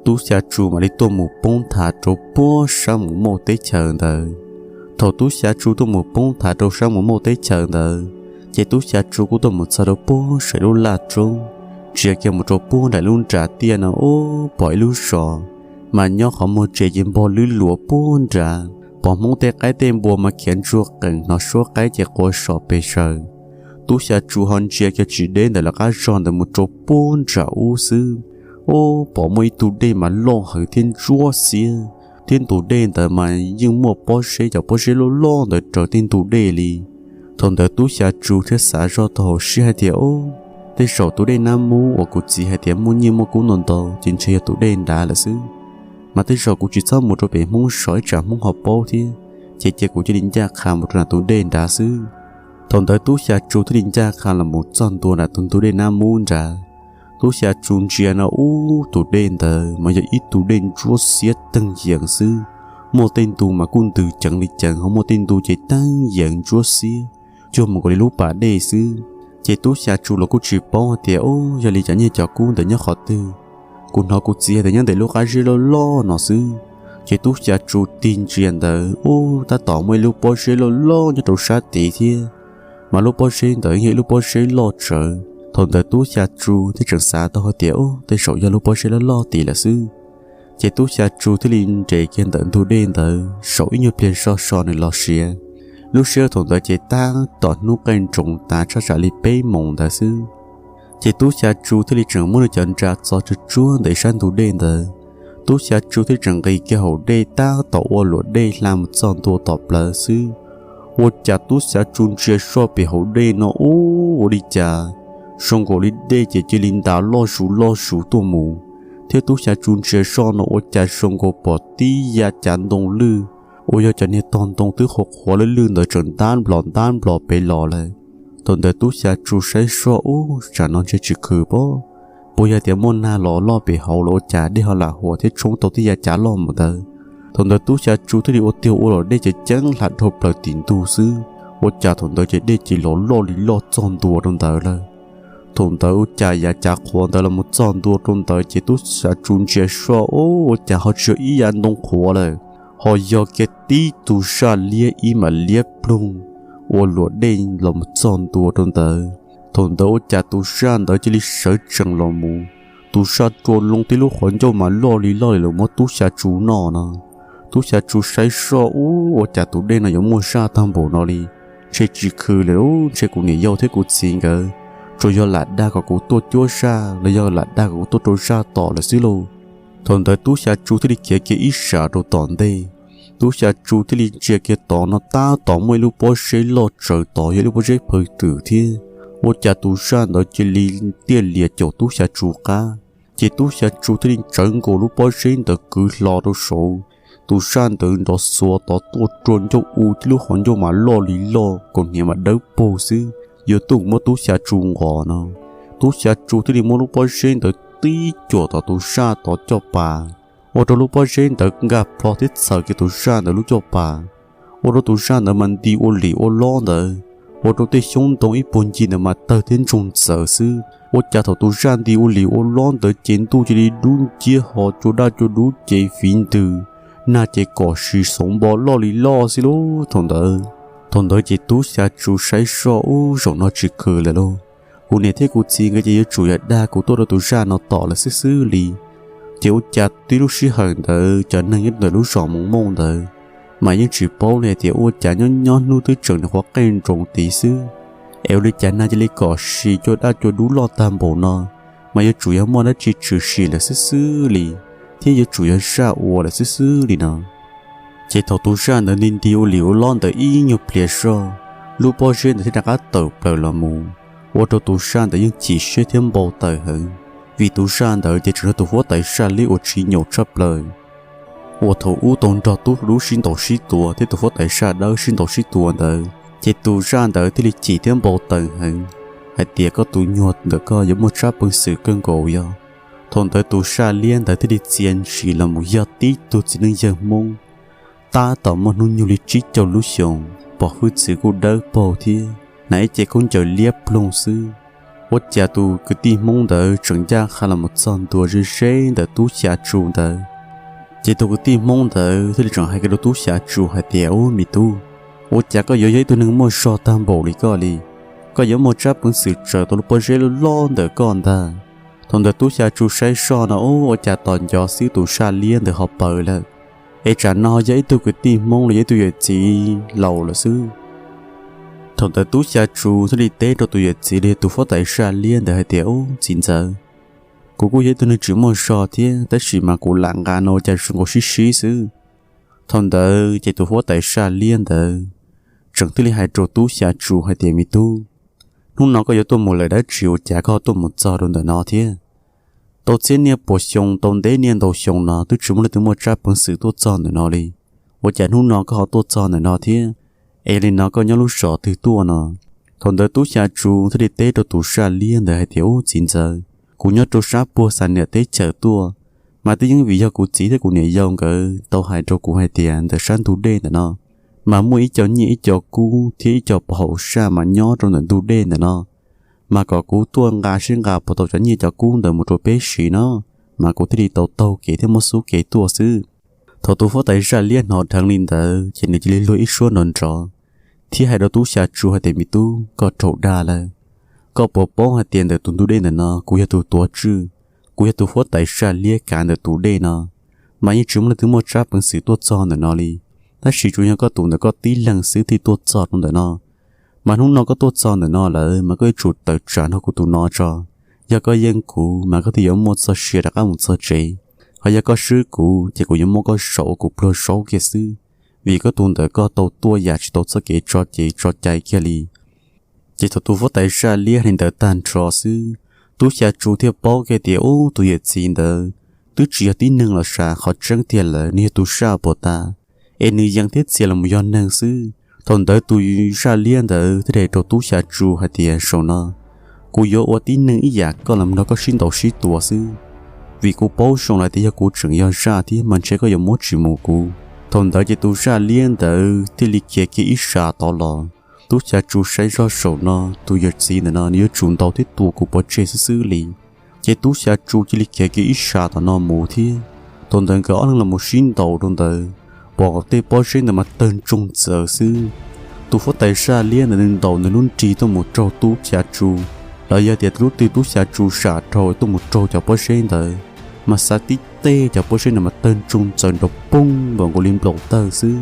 Tub Xya Tsu mam li tuaj mus poob nthav rau puag sab Mus Mauj teb chaws ntawd. Thaum Tub Xya Tsu tuaj mus poob nthav rau sab Mus Mauj teb chaws ntawd, ces Tub Xya Tsu kuj tuaj mus txog rau puag saum lub laj roob, ntsia kiag mus rau puag nram lub nras tiaj no ub pom ib lub zos, mas nyob qhov muag tsev ces npog lwb luav puag nrad, pom Hmoob tej qaib tej npua mas khiav ntsuag qees hnov suab qaib ces qua so pes zaws. Tub Xya Tsu ho ntsia kiag tsis deb ntawm lawv qab zog ntawd mus rau puag nram ub xwb, ub pom muaj ib tug dej mas loj heev thiab ntsuab xiab, thiab ntug dej ntawd mas yeej muaj pob zeb, cov pob zeb loj loj ntawd raws tej ntug dej li. Thaum ntawd Tub Xya Tsu thiaj xav zoj tau hauv siab hais tias, Ub, tej zaum tus dej Nab Mub uas kuv txiv hais tias muaj nyiaj muaj kub ntau ntau ces ntshe yog tus dej nrad lawm xwb. Mas tej zaum kuv tsis txhob mus rau pem Hmoob zos ib tsam Hmoob ho paub thiab, ces cia kuv cia li ncaj qha mus rau nram tus dej nrad xwb. Thaum ntawd Tub Xya Tsu thiaj li ncaj qha los mus txog ntua nram tus ntug dej Nab Mub nrad. Tub Xya Tsu ntsia no ub tus dej ntawd mas yog ib tug dej ntsuab xiab teeg yees xwb, muaj tej ntu mas kuj ntws ceev li ceev, ho muaj tej ntu ces teeb yeev ntsuab xiab, cuag mus nkaus li lub pas dej xwb. Ces Tub Xya Tsu los kuj tsis paub hais tias, Ub, yog li cov nyiaj cov kub ntawd nyob qhov twg? Kuv hnov kuv txiv hais tias nyob ntawm lub qab zeb loj loj no xwb. Ces Tub Xya Tsu tig ntsia ntawd ub tab tom muaj ib lub pob zeb loj loj nyob rau sab tid thiab, mas lub pob zeb ntawd yog ib lub pob zeb loj tsawv. Thaum ntawd Tub Xya Tsu thiaj tseem xav tau hais tias, Ub, tej zaum yog lub pob zeb loj loj tid lawm xwb. Ces Tub Xya Tsu thiaj li nres kiag ntawm ntug dej ntawd saum ib nyuag pliag so so nws los siav. Lub sij hawm thaum ntawd ces tab tom hnub qaij nroos tas tshaj tsam li peb moos ntawd xwb. Ces Tub Xya Tsu thiaj li tseem muab nws cov nra txo tsuag tsuag ntawm ib sab ntug dej ntawd. Tub Xya Tsu thiaj li tseem nqis kiag hauv dej tab tom ua luam dej hla mus txog ntua tom plawv xwb. Ua cas Tub Xya Tsu ntsia soj pem hauv dej no ub ua li cas zoo nkaus li dej ces cia li ntas loj zus loj zus tuaj mus, thiab Tub Xya Tsu ntsia soj no ua cas zoo nkaus pom tib yav cav ntoo lwj uas yog cov niag tog ntoo twb qhuav qhuav lwj lwj ntawd tseem ntab nplos ntab nplos pem los lawm. Thaum ntawd Tub Xya Tsu saib soj ub tsam no ntshe tsis khw pob, puas yog tias muaj nag los loj pem hauv los ua cas dej ho lam huam thiab tshoob tau tib yav cav loj mus ntawd. Thaum ntawd Tub Xya Tsu thiaj li ua tiag ua luam dej ceev ceev hla dhau plaws tim ntug xwb, ua cas thaum ntawd ces dej ces los loj li loj txog ntua rau ntawd lawm. Thaum ntawd ua cas yav cav qhuav ntawd los mus txog ntua rau ntawd ces Tub Xya Tsu ntsia soj ub ua cas ho tsis yog ib yav ntoo qhuav lawm, ho yog kiag tib tug zaj liab ib mam liab ploog ua luam dej los mus txog ntua rau ntawd. Thaum ntawd ua cas tus zaj ntawd cia li sawv tsees los mus, tus zaj rua loo tib lub qhov ncauj mas loj li loj li los muab Tub Xya Tsu noj no. Tub Xya Tsu saib soj ub ua cas tus dej no yuav muaj zaj tag npaum no li, ntshe tsis khw lawm, ntshe kuv niam yau thiab kuv txiv nkawd tsuas yog lam dag kom kuv tuaj cuab zaj los yog lam dag kom kuv tuaj rau zaj tom lawm xwb lauj. Thaum ntawd Tub Xya Tsu thiaj li khiav kiag ib sab rau tom ntej. Tub Xya Tsu thiaj li ntsia kiag tod no tab tom muaj ib lub pob zeb loj tsawv tod yog ib lub pob zeb phaw twm thiab. Ua cas tus zaj ntawd cia li tiaj lias caum Tub Xya Tsu qab, ces Tub Xya Tsu thiaj li tsawv nkaus lub pob zeb ntawd kwv hlo rau saud. Tus zaj ntawd nrov xuav tod tuaj rua ncauj u tib lub qhov ncauj mas loj li loj, kaus hniav mas dawb paug xwb, yuav tuaj muab Tub Xya Tsu nqos no. Tub Xya Tsu thiaj li muab lub pob zeb ntawd tib cuam tom tus zaj tod caj pas, ua rau lub pob zeb ntawd nkag plho thiab txhaws kiag tus zaj ntawd lub caj pas, ua rau tus zaj ntawd mas nti ua lim ua lob ntawd, ua rau tej xyoob ntoo ib puag ncig ntawd mas tawg thiab ntsoog ntxaws xwb. Ua cas thaum tus zaj nti ua lim ua lob ntawd ces ntuj cia li dub nciab ho cua daj cua dub ces fiv ntws, nag ces kom sis xoov npo loj li loj xwb lauj thaum ntawd. Thaum ntawd ces Tub Xya Tsu saib soj ub zaum no tsis khw lawm lauj, kuv niam thiab kuv txiv nkawd ces yuav tsum yog dag kuv tuaj rau tus zaj no tom lawm xwb xwb li. Ces ua cas tib lub sij hawm ntawd cov neeg nyob ntawm lub zos Mus Mauj ntawd mas yeej tsis paub li hais tias ua cas nyob nyob hnub twb tseem nws qhuav qeej nroos tid xwb, es ua li cas nag cia li kom sis cua daj cua dub loj tag npaum no, mas yuav tsum yog muaj dab tsi tshwm sim lawm xwb xwb li, thiab yuav tsum yog zaj ua lawm xwb xwb li no. Ces thaum tus zaj ntawd nti nti ua li ua lob ntawd ib nyuag pliag zoj, lub pob zeb ntawd thiaj rov qab tawm plaws los mus, ua rau tus zaj ntawd yeej chim siab thiab npau taws heev, vim tus zaj ntawd ces tseem yog tus huab tais zaj liab uas tsis nyaum tshaj plaws uas thaum ub tau nrog tub dub sib ntaus sib tua thiab tus huab tais zaj dawb sib ntaus sib tua ntawd. Ces tus zaj ntawd thiaj li chim thiab npau taws heev hais tias koj tus nyuag ntawm koj yuav muaj tsab peev xwm kawg nkaus yog. Thaum ntawd tus zaj liab ntawd thiaj li txia ntsis los mus yog tib tug txiv neej yawg Hmoob tab tom muaj hnub nyoog li tsib caug lub xyoos, pom hwj txwv kuj dawb paug thiab hnav ib ce khaub ncaws liab ploog xwb. Ua cas tus kwv tij Hmoob ntawd tseem ncaj qha los mus txog ntua ze ze ntawm tub Xya Tsu ntawd. Ces tus kwv tij Hmoob ntawd thiaj li tseem hais kiag rau tub Xya Tsu hais tias, Ub, me tub, ua cas koj yuav yog ib tug neeg muaj zog tag npaum li koj li? Koj yuav muaj tsab peev xwm tsaws tau lub pob zeb loj loj ntawm koj ntag. Thaum ntawd tub Xya Tsu saib zoj no, ub, ua cas tos nco xwb tus zaj liab ntawd ho paws lawm, es tsam no yog ib tug kwv tij Hmoob los yog ib tug yawm txiv laus lawm xwb. Thaum ntawd tub Xya Tsu thiaj li teb rau tus yawm txiv li tus huab tais zaj liab ntawd hais tias, Ub, txiv ntxawm, kuv kuj yog ib tug neeg tsis muaj zog thiab, tab sis mas kuv lam nqa no ua cas zoo nkaus sib sib xwb. Thaum ntawd ces tus huab tais zaj liab ntawd tseem thiaj li hais rau tub Xya Tsu hais tias, Me tub, hnub no koj yuav tuaj mus lawm dab tsi ua cas koj tuaj mus txog rau ntawm no thiab? Tau txhiab niaj puas xyoo, tau ntev niaj ntau xyoo no twb tsis muaj leej twg muaj tsab peev xwm tuaj txog ntawm no li. Ua cas hnub no koj ho tuaj txog ntawm no thiab? Es yog li no koj nyob lub zos twg tuaj no? Thaum ntawd tub Xya Tsu thiaj li teb rau tus zaj liab ntawd hais tias, Ub, txiv ntxawm, kuv nyob rau sab puag Xam Niam teb chaws tuaj, mas twb yeej vim yog kuv txiv thiab kuv niam yau nkawd tau hais rau kuv hais tias ntawm sab ntug dej ntawm no mas muaj ib co nyiaj ib co kub thiab ib co pov haum saj mas nyob rau ntawm ntug dej ntawm no, mas kom kuv tuaj nqa seb nqa puas tau cov nyiaj cov kub ntawd mus rau peb siv no, mas kuv thiaj li tau taug kev thiab muab xub kev tuaj xwb. Thaum tus huab tais zaj liab hnov dheev li ntawd ces nws cia li luag ib suab nrov nrov thiab hais rau tub Xya Tsu hais tias, Me tub, koj raug dag lawm. Koj puas paub hais tias ntawm tus ntug dej ntawm no kuv yog tus tuav tswj, kuv yog tus huab tais zaj liab kav ntawm tus dej no, mas yeej tsis muaj leej twg muaj tsab peev xwm tuaj txog ntawm no li, tab sis tsuas yog koj tus ntawm koj tib leeg xwb thiaj tuaj txog rau ntawm no. Mas hnub no koj tuaj txog ntawm no lawm mas koj yuav tsum tawm tsam nrog kuv tus no tso. Yog koj yeej kuv mas koj thiaj yuav muaj txoj sia rov qab mus txog tsev. Ho yog koj swb kuv ces kuv yuav muab koj zaum ua kuv pluag zaub kiag xwb, vim koj tus ntawm koj tau tuaj yam tsis tau txoj kev tso cev tso cai kiag li. Ces thaum tus huab tais zaj liab hais li ntawd tag nrho xwb, tub Xya Tsu thiaj paub kiag tias, Ub, tus yawm txiv ntawd twb tsis yog tib neeg los sav, qhov tseeb tiag lawm nws yog tus zaj puas tas, es nws yees thiab txia los mus yog neeg xwb. Thaum ntawd tus zaj liab ntawd thiaj hais rau tub Xya Tsu hais tias, Zaum no kuv yuav ua tib neeg ib yam koj los nrog koj sib ntaus sib tua xwb, vim kuv paub zoo lawm tias yog kuv tseem yog zaj thiab mas ntshe koj yuav muab tsis mus kuv. Thaum ntawd ces tus zaj liab ntawd thiaj li khiav kiag ib sab tod los. Tub Xya Tsu saib zoj zaum no tus yawm txiv ntawm no nws yuav tsum ntaus thiab tua kuv pov tseg xwb xwb li. Ces tub Xya Tsu cia li khiav kiag ib sab tom no mus thiab. Thaum ntawd nkawd ob leeg los mus sib ntaus rau ntawd, pom tej pob zeb ntawd mas tawg ntsoog txawv xwb. Tus huab tais zaj liab ntawd nws ntaus nws lub nrig tuaj mus raug tub Xya Tsu, los yog tias lub twg tub Xya Tsu zam dhau tuaj mus raug cov pob zeb ntawd, mas xav tib teg cov pob zeb ntawd mas tawg ntsoog txawv nrov poog npaum nkaus li nplaum tawg xwb.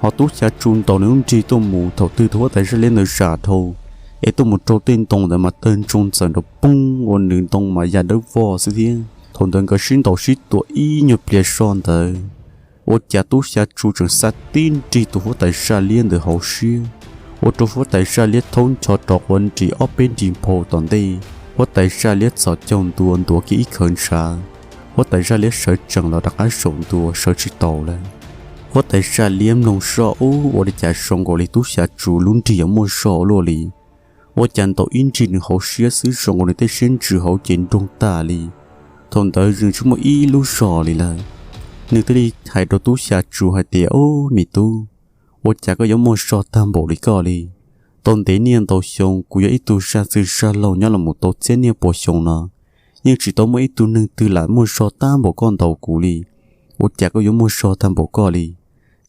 Ho tub Xya Tsu ntaus nws lub nrig tuaj mus thaum twg tus huab tais zaj liab ntawd zam dhau es tuaj mus raug tej ntoo ntawd mas tawg ntsoog txawv nrov poog ua nws ntoo mas ya dawb vog xwb thiab. Thaum ntawd nkawd sib ntaus sib tua ib nyuag pliag zoj ntawd, ua cas tub Xya Tsu tseem xa tib nrig tus huab tais zaj liab ntawd hauv siab, ua rau huab tais zaj liab thaub ncho rov quav nris ob peb nrig nphau tom ntej. Huab tais zaj liab txhos caug ntua ntuav kiag ib khawv ntshav, huab tais zaj liab sawv tsees los rov qab zaum ntua sawv tsis taus lawm. Huab tais zaj liab mloog zoj ub ua li cas zoo nkaus li tub Xya Tsu lub nrig yuav muaj zog ua luaj li. Ua cas ntaus ib nrig nws hauv siab xwb zoo nkaus nws tej siab ntsws hauv ces nroog tas li. Thaum ntawd nws tsis muaj ib lub zog li lawm. Nws thiaj li hais rau tub Xya Tsu hais tias, Ob, me tub, ua cas koj yuav muaj zog tag npaum li koj li? Tau ntev niaj ntau xyoo kuv yog ib tug zaj txwj zaj laug nyob los mus tau txhiab niaj puas xyoo no, yeej tsis tau muaj ib tug neeg twg lam muaj zog tag npaum koj ntaus kuv li. Ua cas koj yuav muaj zog tag npaum koj li?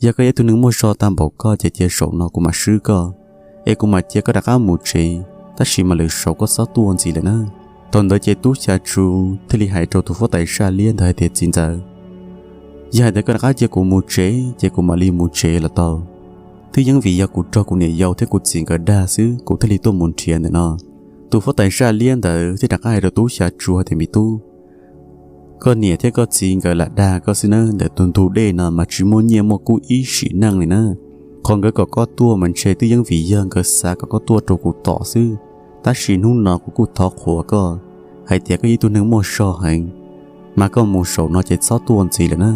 Yog koj yog ib tug neeg muaj zog tag npaum koj ces cia zaum no kuv mam swb koj, es kuv mam cia koj rov qab mus tsev, tab sis mas lwm zaus koj txhob tuaj ntxiv lawm na. Thaum ntawd ces tub Xya Tsu thiaj li hais rau tus huab tais zaj liab ntawd hais tias, Txiv ntxawm, Yog hais tias koj rov qab cia kuv mus tsev ces kuv mam li mus tsev los tau. Twb yeej vim yog kuv raug kuv niam yau thiab kuv txiv nkawd dag xwb kuv thiaj li tuaj mus nrhiav ntawm no. Tus huab tais zaj liab ntawd thiaj rov qab hais rau tub xya tsu hais tias, Me tub, koj niam thiab koj txiv nkawd lam dag koj xwb nawb, ntawm tus ntug dej no mas tsis muaj nyiaj muaj kub ib sim neej li na. Qhov nkawd kom koj tuaj mas ntshe twb yeej vim yog nkawd xav kom koj tuaj rau kuv tom xwb. Tab sis hnub no kuv kuj thov qhuas koj hais tias koj yog ib tug neeg muaj zog heev, mas koj mus saum no ces txhob tuaj ntxiv lawm na.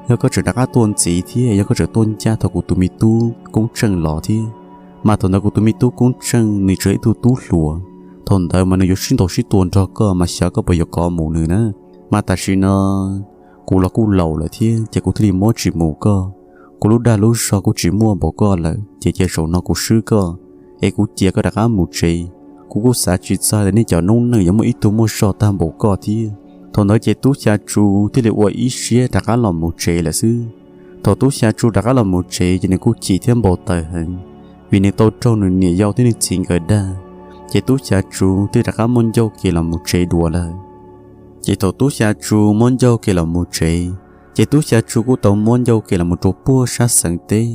Yog koj tseem rov qab tuaj ntxiv thiab yog koj tseem tuaj ncaj thaum kuv tus me tub Koob Tseej los thiab, mas thaum ntawd kuv tus me tub Koob Tseej nws tseem yog ib tug tub hluas, thaum ntawd mas nws yuav sib ntaus sib tua nrog koj mas xyov koj puas yuav kov mus nws na. Mas tam sim no kuv los kuj laus lawm thiab ces kuv thiaj li muab tsis mus koj. Kuv lub dag lub zog kuj tsis muaj npaum koj lawm ces cia saum no kuv swb koj, es kuv cia koj rov qab mus tsev. Kuv kuj xav tsis txog tias nej cov noob neej yuav muaj ib tug muaj zog tag npaum koj thiab. Thaum ntawd ces tub xya tsu thiaj li ua ib siab rov qab los mus tsev lawm xwb. Thaum tub xya tsu rov qab los mus tsev ces nws kuj chim thiab npau taws heev, vim nws tau raug nws niam yau thiab nws txiv nkawd dag. Ces tub xya tsu thiaj rov qab muab ncauj kev los mus tsev dua lawm. Ces thaum tub xya tsu muab ncauj kev los mus tsev, ces tub xya tsu kuj tau muab ncauj kev los mus rau puag sab xeev teb,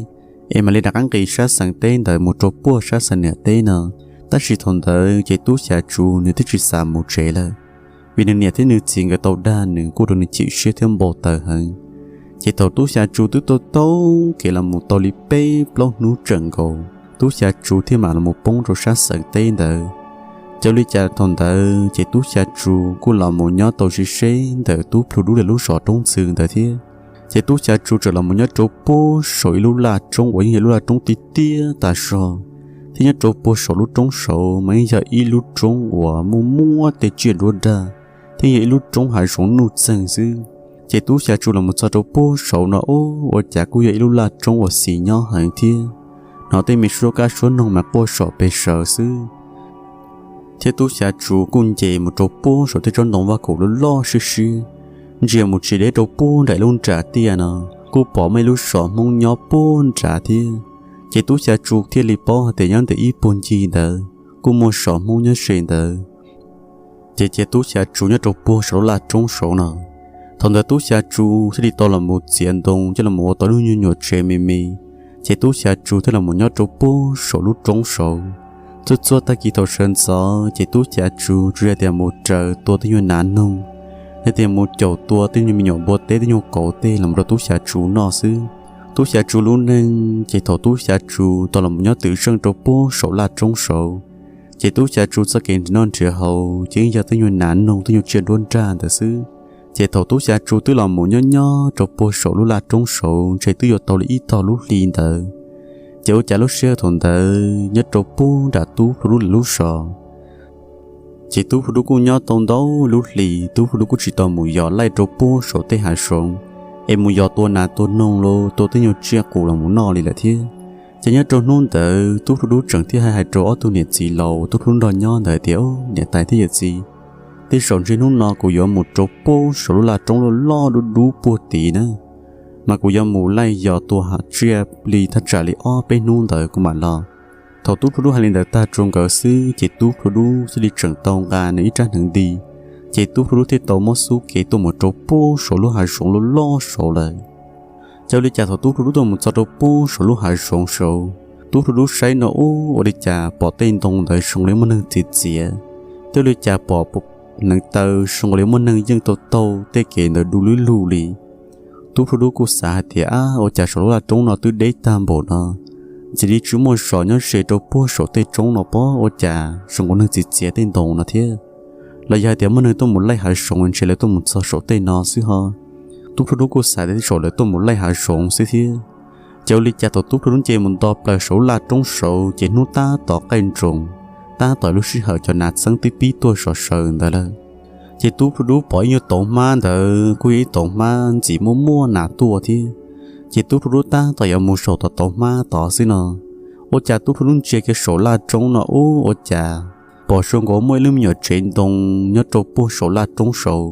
es mam li rov qab nqis sab xeev teb ntawd mus rau puag sab xeev niam teb no. Tab sis thaum ntawd ces tub xya tsu nws twb tsis xav mus tsev lawm, vim nws niam thiab nws txiv nkawd tau dag nws kuj rau nws chim siab thiab npau taws heev. Ces thaum tub xya tsu twb tau taug kev los mus tau li peb plaub hnub tseem nkaus, tub xya tsu thiaj mam los poob rau sab xeev teb ntawd. Ces ua li cas thaum ntawd ces tub xya tsu kuj los mus nyob tau sib seb ntawm tub plhu dub lawv lub zos roob ntxhw ntawd thiab. Ces tub xya tsu txawm los mus nyob rau puag saum ib lub laj roob uas yeej yog lub laj roob tiaj tiaj tas zog, thiab nyob rau puag saum lub roob saud mas yeej yog ib lub roob uas muaj muab tej tsiaj nruab nrag, thiab yog ib lub roob hav zoov nuj txeeg xwb. Ces tub xya tsu los mus txog rau puag saud no ub, ua cas kuj yog ib lub laj roob uas xis nyob heev thiab, hnov tej me suab kab suab noog mas quaj som pes sawv xwb. Thiab tub xya tsu kuj nce mus rau puag saum tej tsob ntoo vaj khaum loj loj siab siab, ntsia mus tsis deb rau puag nram ib lub nram tiaj no, kuj pom muaj ib lub zos Hmoob nyob puag nrad thiab. Ces tub xya tsu thiaj li paub hais tias nyob ntawm ib puag ncig ntawd kuj muaj zos Hmoob nyob ze ntawd. Ces cia tub xya tsu nyob rau puag saum lub laj roob saud no. Thaum ntawd tub xya tsu thiaj li tau los mus txiav ntoo coj los ua tau lub nyuag nyuam tsev me me. Ces tub xya tsu thiaj los mus nyob rau puag saum lub roob saud. Txhua txhua tag kis thaum sawv ntxov ces tub xya tsu tsuas yog tias mus raws tua tej nyuag nas noog, yog tias mus caum tua tej nyuag me nyuam npua teb tej nyuag kauv tej los rau tub xya tsu noj xwb. Tub xya tsu lub neej ces thaum tub xya tsu tau los mus nyob twm zeej rau puag saum laj roob saud, ces tub xya tsu txoj kev nrhiav noj nrhiav haus ces yeej yog tej nyuag nas noog tej nyuag tsiaj nruab nrag ntawd xwb. Ces thaum tub xya tsu twb los mus nyob nyob rau puag saum lub laj roob saud ntshe twb yuav tau li ib tog lub hli ntawd, ces ua cas lub sij hawm thaum ntawd nyob rau puag nram tub plhu dub lawv lub zos, ces tub plhu dub kuj nyob tau ntau lub hli, tub plhu dub kuj tsis tau mus yos laij rau puag saum tej hav zoov es mus yos tua nas tua noog los tua tej nyuag tsiaj qus los mus noj li lawm thiab. Ces nyob rau hnub ntawd tub plhu dub tseem thiaj hais hais rau ob tug niam txiv laus tub plhu dub nrog nyob ntawd tias, Niam tais thiab yawm txiv, tej zaum ntshe hnub no kuv yuav mus rau puag saum lub laj roob loj loj dub dub puag tid na, mas kuv yuav mus laij yos tua ham tsiaj li thaj tsam li ob peb hnub ntawd kuv mam los. Thaum tub plhu dub hais li ntawd tag rau nkawd xwb ces tub plhu dub thiaj li tseem tau nqa nws ib rab hneev nti, ces tub plhu dub thiaj tau muab xub kev tuaj mus rau puag saum lub hav zoov loj loj saud lawm. Ces ua li cas thaum tub plhu dub tuaj mus txog rau puag saum lub hav zoov saud, tub plhu dub saib no ub, ua li cas pom tej ntoo ntawd zoo li muaj neeg txiav txiav, thiab ua li cas pom hneev taw zoo li muaj neeg yeej tau taug tej kev ntawd du lub lug li. Tub plhu dub kuj xav hais tias, Ab, ua cas saum lub laj roob no twb deb tag npaum no, ntxim li tsis muaj zos nyob ze rau puag saum tej roob no pob, ua cas zoo li neeg txiav txiav tej ntoo no thiab? Los yog hais tias muaj neeg tuaj mus laij hav zoov ntshe lawv tuaj mus txog saum tej no xwb ho. Tub plhu dub kuj xav tias tej zaum lawv tuaj mus laij hav zoov xwb thiab. Ces ua li cas thaum tub plhu dub nce mus nto plaws saum lub laj roob saud ces hnub tab tom qaij nroos, tab tom lub sij hawm cov nas txeeb twb pib tuaj sov saws ntawd lawm. Ces tub plhu dub pom ib nyuag tauv hmab ntawd kuj yog ib tauv hmab ntxim muaj muaj nas tuaj thiab. Ces tub plhu dub tab tom yuav mus saum tom tauv hmab tod xwb no, ua cas tub plhu dub ntsia kiag saum laj roob no ub, ua cas pom zoo nkaus muaj ib lub me nyuam tsev ntoo nyob rau puag saum laj roob saud,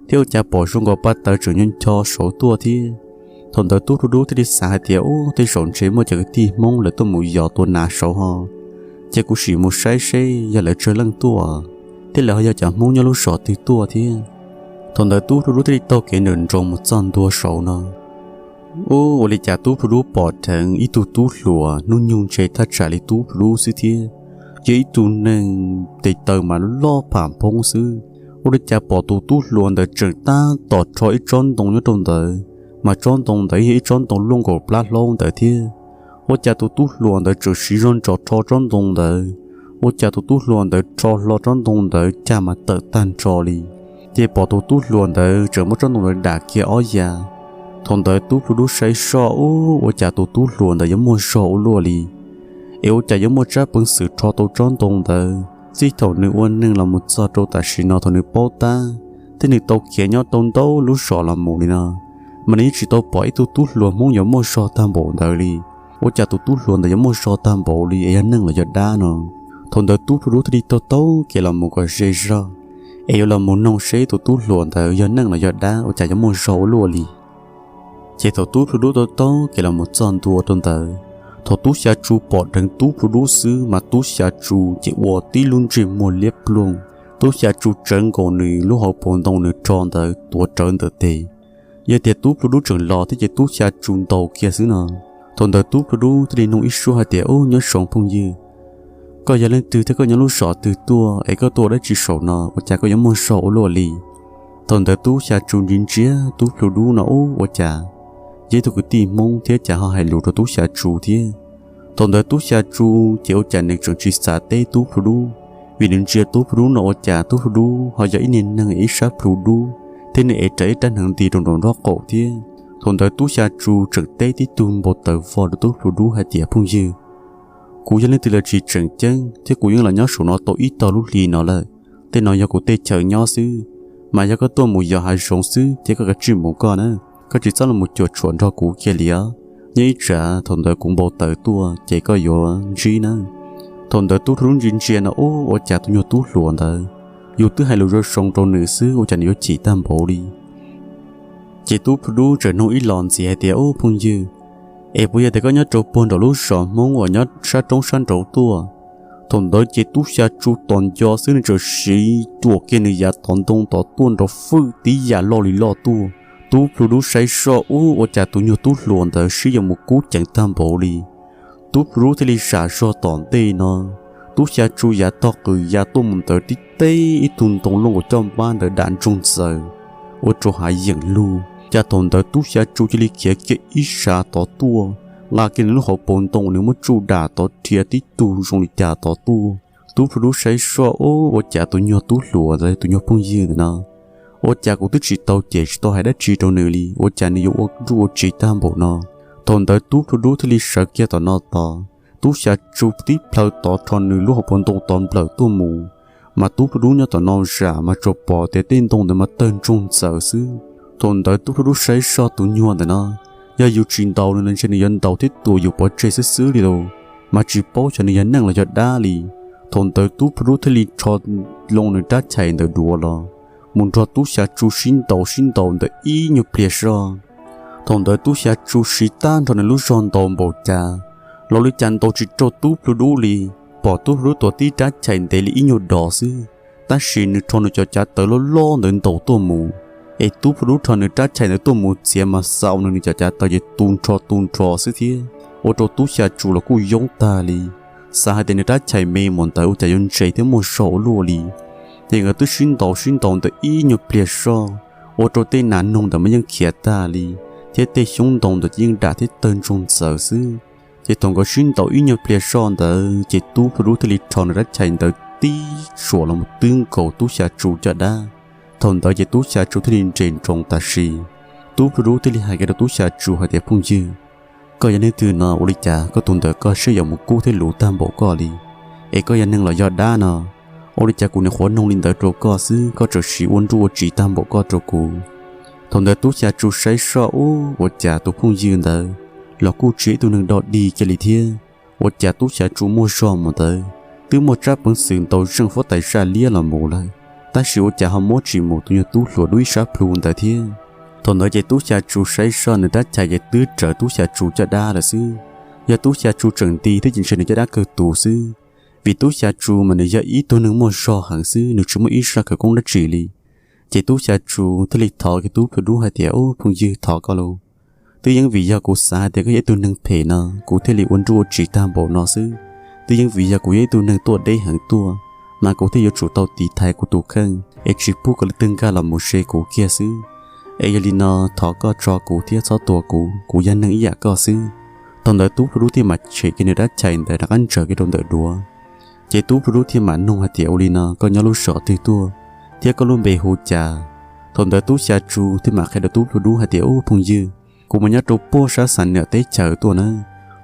thiab ua cas pom zoo nkaus pa taws tseem ncho ncho saud tuaj thiab. Thaum ntawd tub plhu dub thiaj li xav hais tias, Ub, tej zaum ntshe muaj cov kwv tij Hmoob lawv tuaj mus yos tua nas saud ho, ces kuv sim mus saib seb yog lawv tsawg leej tuaj, thiab lawv ho yog cov Hmoob nyob lub zos twg tuaj thiab. Thaum ntawd tub plhu dub thiaj li taug kev nrawm nroos mus txog ntua saud no. Ub, ua li cas tub plhu dub pom dheev ib tug tub hluas hnub nyoog ntshe thaj tsam li tub plhu dub xwb thiab, yog ib tug neeg tes taw mas loj pham phoob xwb. Ua li cas pom tus tub hluas ntawd tseem tab tom rho ib tsob ntoo nyob rau ntawd, mas tsob ntoo ntawd yog ib tsob ntoo luaj nkaus plab hlaub ntawd thiab. Ua cas tus tub hluas ntawd tseem siv zog ntsos rho tsob ntoo ntawd. Ua cas tus tub hluas ntawd rho hlo tsob ntoo ntawd cag mas tawm tag nrho li. Ces pom tus tub hluas ntawd tseem muab tsob ntoo ntawd dam kiag ob ya. Thaum ntawd tub plhu dub saib soj ub, ua cas tus tub hluas ntawd yuav muaj zog ua luaj li, es ua cas yuav muaj tsab peev xwm rho tau tsob ntoo ntawd. Txij thaum nws ua neeg los mus txog rau tam sim no thaum nws paub tab, thiab nws tau khiav nyob tau ntau lub zos los mus li no, mas nws yeej tsis tau pom ib tug tub hluas Hmoob yuav muaj zog tag npaum ntawd li. Ua cas tus tub hluas ntawd yuav muaj zog tag npaum li es yog neeg los yog dab no? Thaum ntawd tub plhu dub thiaj li taug taug kev los mus kom ze zog, es yuav los mus noog seb tus tub hluas ntawd yog neeg los yog dab ua cas yuav muaj zog ua luaj li. Ces thaum tub plhu dub taug taug kev los mus txog ntua rau ntawd, thaum tub xya tsu pom dheev tub plhu dub xwb mas tub xya tsu ces ua tib lub ntsej muag liab ploog. Tub xya tsu tsawv nkaus nws lub hauv paus ntoo nws rho ntawd tuav rawv ntawm tes. Yog tias tub plhu dub tseem los thiab ces tub xya tsu ntaus kiag xwb no. Thaum ntawd tub plhu dub thiaj li nug ib suab hais tias, Ub, nyob zoo phooj ywg, koj yog leej twg thiab koj nyob lub zos twg tuaj es koj tuaj ua dab tsi saum no ua cas koj yuav muaj zog ua luaj li? Thaum ntawd tub xya tsu ntsia ntsia tub plhu dub no ub, ua cas yog ib tug kwv tij Hmoob thiab cas ho hais lus rau tub xya tsu thiab. Thaum ntawd tub xya tsu ces ua cas nws tseem tsis xav teb tub plhu dub, vim nws ntsia tub plhu dub no ua cas tub plhu dub ho yog ib niag neeg ib sab plhu dub, thiab nws ev rawv ib rab hneev nti rau nraum nraub qaum thiab. Thaum ntawd tub xya tsu tseem teb tib tug npau taws vog rau tub plhu dub hais tias, Phooj ywg, kuv yog leej twg los tsis tseem ceeb thiab kuv yeej los nyob saum no tau ib tog lub hli no lawm. Tej no yog kuv tej chaw nyob xwb, mas yog koj tuaj mus yos hav zoov xwb ces koj kav tsij mus koj na, koj tsis txhob los mus cuam tshuam nrog kuv kiag li os. Nyob ib tsam thaum ntawd kuv npau taws tuaj ces koj yuav ntsib na. Thaum ntawd tub plhu dub ntsia ntsia no ub, ua cas tus nyuag tub hluas ntawd, yus twb hais lus zoo zoo rau nws xwb ua cas nws yuav chim tag npaum li. Ces tub plhu dub tseem nug ib los ntxiv hais tias, Ub, phooj ywg, es puas yog tias koj nyob rau puag nraum lub zos Hmoob uas nyob sab roob sab nraud tuaj? Thaum ntawd ces tub xya tsu tos nco xwb nws tseem siv cuam kiag nws yav tov ntoo tod tuaj nrov fwj tib yam loj li loj tuaj. Tub plhu dub saib soj ub, ua cas tus nyuag tub hluas ntawd sib yuav mus kub ceev tag npaum li. Tub plhu dub thiaj li sam zog tom ntej no, tub xya tsu yav tog qws ya tuaj mus ntawd tib teb ib tug ntoo luaj nkaus coj npab ntawd dam ntsoog ntxaws, ua rau hav yeem lug. Cas thaum ntawd tub xya tsu cia li khiav kiag ib sav tod tuaj, nqa kiag nws lub hauv paus ntoo nws muab tsuj dam tod rhiav tib tug zoo li cas tod tuaj. Tub plhu dub saib soj ub, ua cas tus nyuag tub hluas ntawd, tus nyuag phooj ywg ntawm no, ua cas kuv twb tsis tau cem tsis tau hais dab tsi rau nws li ua cas nws yuav ua nruj ua tsiv tag npaum no. Thaum ntawd tub plhu dub thiaj li sawv kiag tom no tod, tub xya tsu tib plhaw tod rho nws lub hauv paus ntoo tod nplawm tuaj mus. Mas tub plhu dub nyob tom no zam mas tsuas pom tias tej ntoo ntawd mas tawg ntsoog ntxaws xwb. Thaum ntawd tub plhu dub saib soj tus nyuag ntawm no, yog yus tsis ntaus nws los ntshe nws yuav ntaus thiab tua yus pov tseg xwb xwb li lauj, mas tsis paub xyov nws yog neeg los yog dab li. Thaum ntawd tub plhu dub thiaj li rho loo nws rab chais ntawd duav los, mus nrog tub xya tsu sib ntaus sib ntaus ntawm ib nyuag pliag zog. Thaum ntawd tub xya tsu siv tag nrho nws lub zog ntaus npaum cas los li cas ntaus tsis raug tub plhu dub li. Pom tub plhu dub tuav tib rab chais ntev li ib nyuag dos xwb, tab sis nws rho nws cov cav taws loj loj ntawd ntaus tuaj mus, es tub plhu dub rho nws rab chais ntawd tuaj mus txiav mas xaus nws nws cov cav taws ces tu nrho tu nrho xwb thiab, ua rau tub xya tsu los kuj yoob tag li. Xav hais tias nws rab chais me mus ntawd ua cas yuav ntse thiab muaj zog ua luaj li. Ces nkawd twb sib ntaus sib ntaus ntawm ib nyuag pliag zog, ua rau tej nas noog ntawd mas yeej khiav tag li, thiab tej xyoob ntoo ntawd ces yeej dam thiab tawg ntsoog ntxaws xwb. Ces thaum nkawd sib ntaus ib nyuag pliag zoj ntawd ces tub plhu dub thiaj li rho nws rab chais ntawd tib suam los mus twb nkaus tub xya tsu caj dab. Thaum ntawd ces tub xya tsu thiaj li nres nroos tam sim. Tub plhu dub thiaj li hais kiag rau tub xya tsu hais tias, Phooj ywg, koj yog leej twg no ua li cas koj tus ntawm koj siab yuav mus kub thiab luv tag npaum koj li? Es koj yog neeg los yog dab no? Ua li cas kuv nyuam qhuav noog li ntawd rau koj xwb koj tseem siv ua nruj ua tsiv tag npaum koj rau kuv? Thaum ntawd tub xya tsu saib soj ub, ua cas tus phooj ywg ntawd los kuj tsis yog ib tug neeg dog dig kiag li thiab. Ua cas tub xya tsu muaj zog mus ntawd twb muaj tsab peev xwm ntaus zeej huab tais zaj liab los mus lawm, tab sis ua cas ho muab tsis mus tus nyuag tub hluas dub ib sab plhu ntawd thiab. Thaum ntawd ces tub xya tsu saib soj nws rab chais ces twb raws tub xya tsu caj dab lawm xwb. Yog tub xya tsu tseem nti thiab ces ntshe nws caj dab kawg tus xwb, vim tub xya tsu mas nws yog ib tug neeg muaj zog heev xwb, nws tsis muaj ib zaj khawv koob dab tsi li. Ces tub xya tsu thiaj li thov kiag tub plhu dub hais tias, Ub, phooj ywg, thov koj lauj, Twb yeej vim yog kuv xav hais tias koj yog ib tug neeg phem no kuv thiaj li ua nruj ua tsiv tag npaum no xwb. Twb yeej vim yog kuv yog ib tug neeg tuaj deb heev tuaj, mas kuv thiaj yuav tsum tau tiv thaiv kuv tus kheej es tsis pub kom leej twg nkag los mus ze kuv kiag xwb. Es yog li no, thov koj tso kuv thiab txhob tua kuv, kuv yog neeg ib yam koj xwb. Thaum ntawd tub plhu dub thiaj mam tshem kiag nws rab chais ntawd rov qab ntsaws kiag rau ntawm duav. Ces tub plhu dub thiaj mam nug hais tias, ua li no koj nyob lub zos twg tuaj thiab koj lub npe hu cas? Thaum ntawd tub xya tsu thiaj mam qhia rau tub plhu dub hais tias, ub phooj ywg, kuv mas nyob rau puag sab Xam Niam teb chaws tuaj na.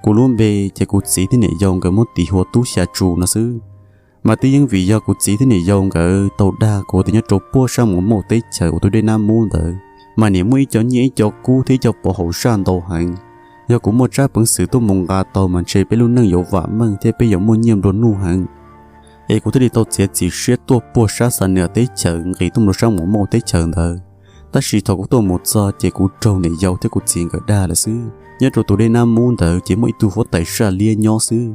Kuv lub npe ces kuv txiv thiab niam yau nkawd muab tis hu ua tub xya tsu no xwb. Mas twb yeej vim yog kuv txiv thiab niam yau nkawd tau dag kuv tias nyob rau puag sab Muas Mauj teb chaws uas tus dej Nab Mub ntawd mas nim muaj ib co nyiaj ib co kub thiab ib co pov haum zaj ntau heev. Yog kuv muaj tsab peev xwm tuaj mus nqa tau mas ntshe peb lub neej yuav vam meej thiab peb yuav muaj nyiaj nplua nuj heev. Es kuv thiaj li tau txiav txim siab tuaj puag sab Xam Niam teb chaws nqis tuaj mus rau sab Muas Mauj teb chaws ntawd. Tab sis thaum kuv tuaj mus txog ces kuv raug niam yau thiab kuv txiv nkawd dag lawm xwb. Nyob rau tus dej Nab Mub ntawd ces muaj ib tug huab tais zaj liab nyob xwb.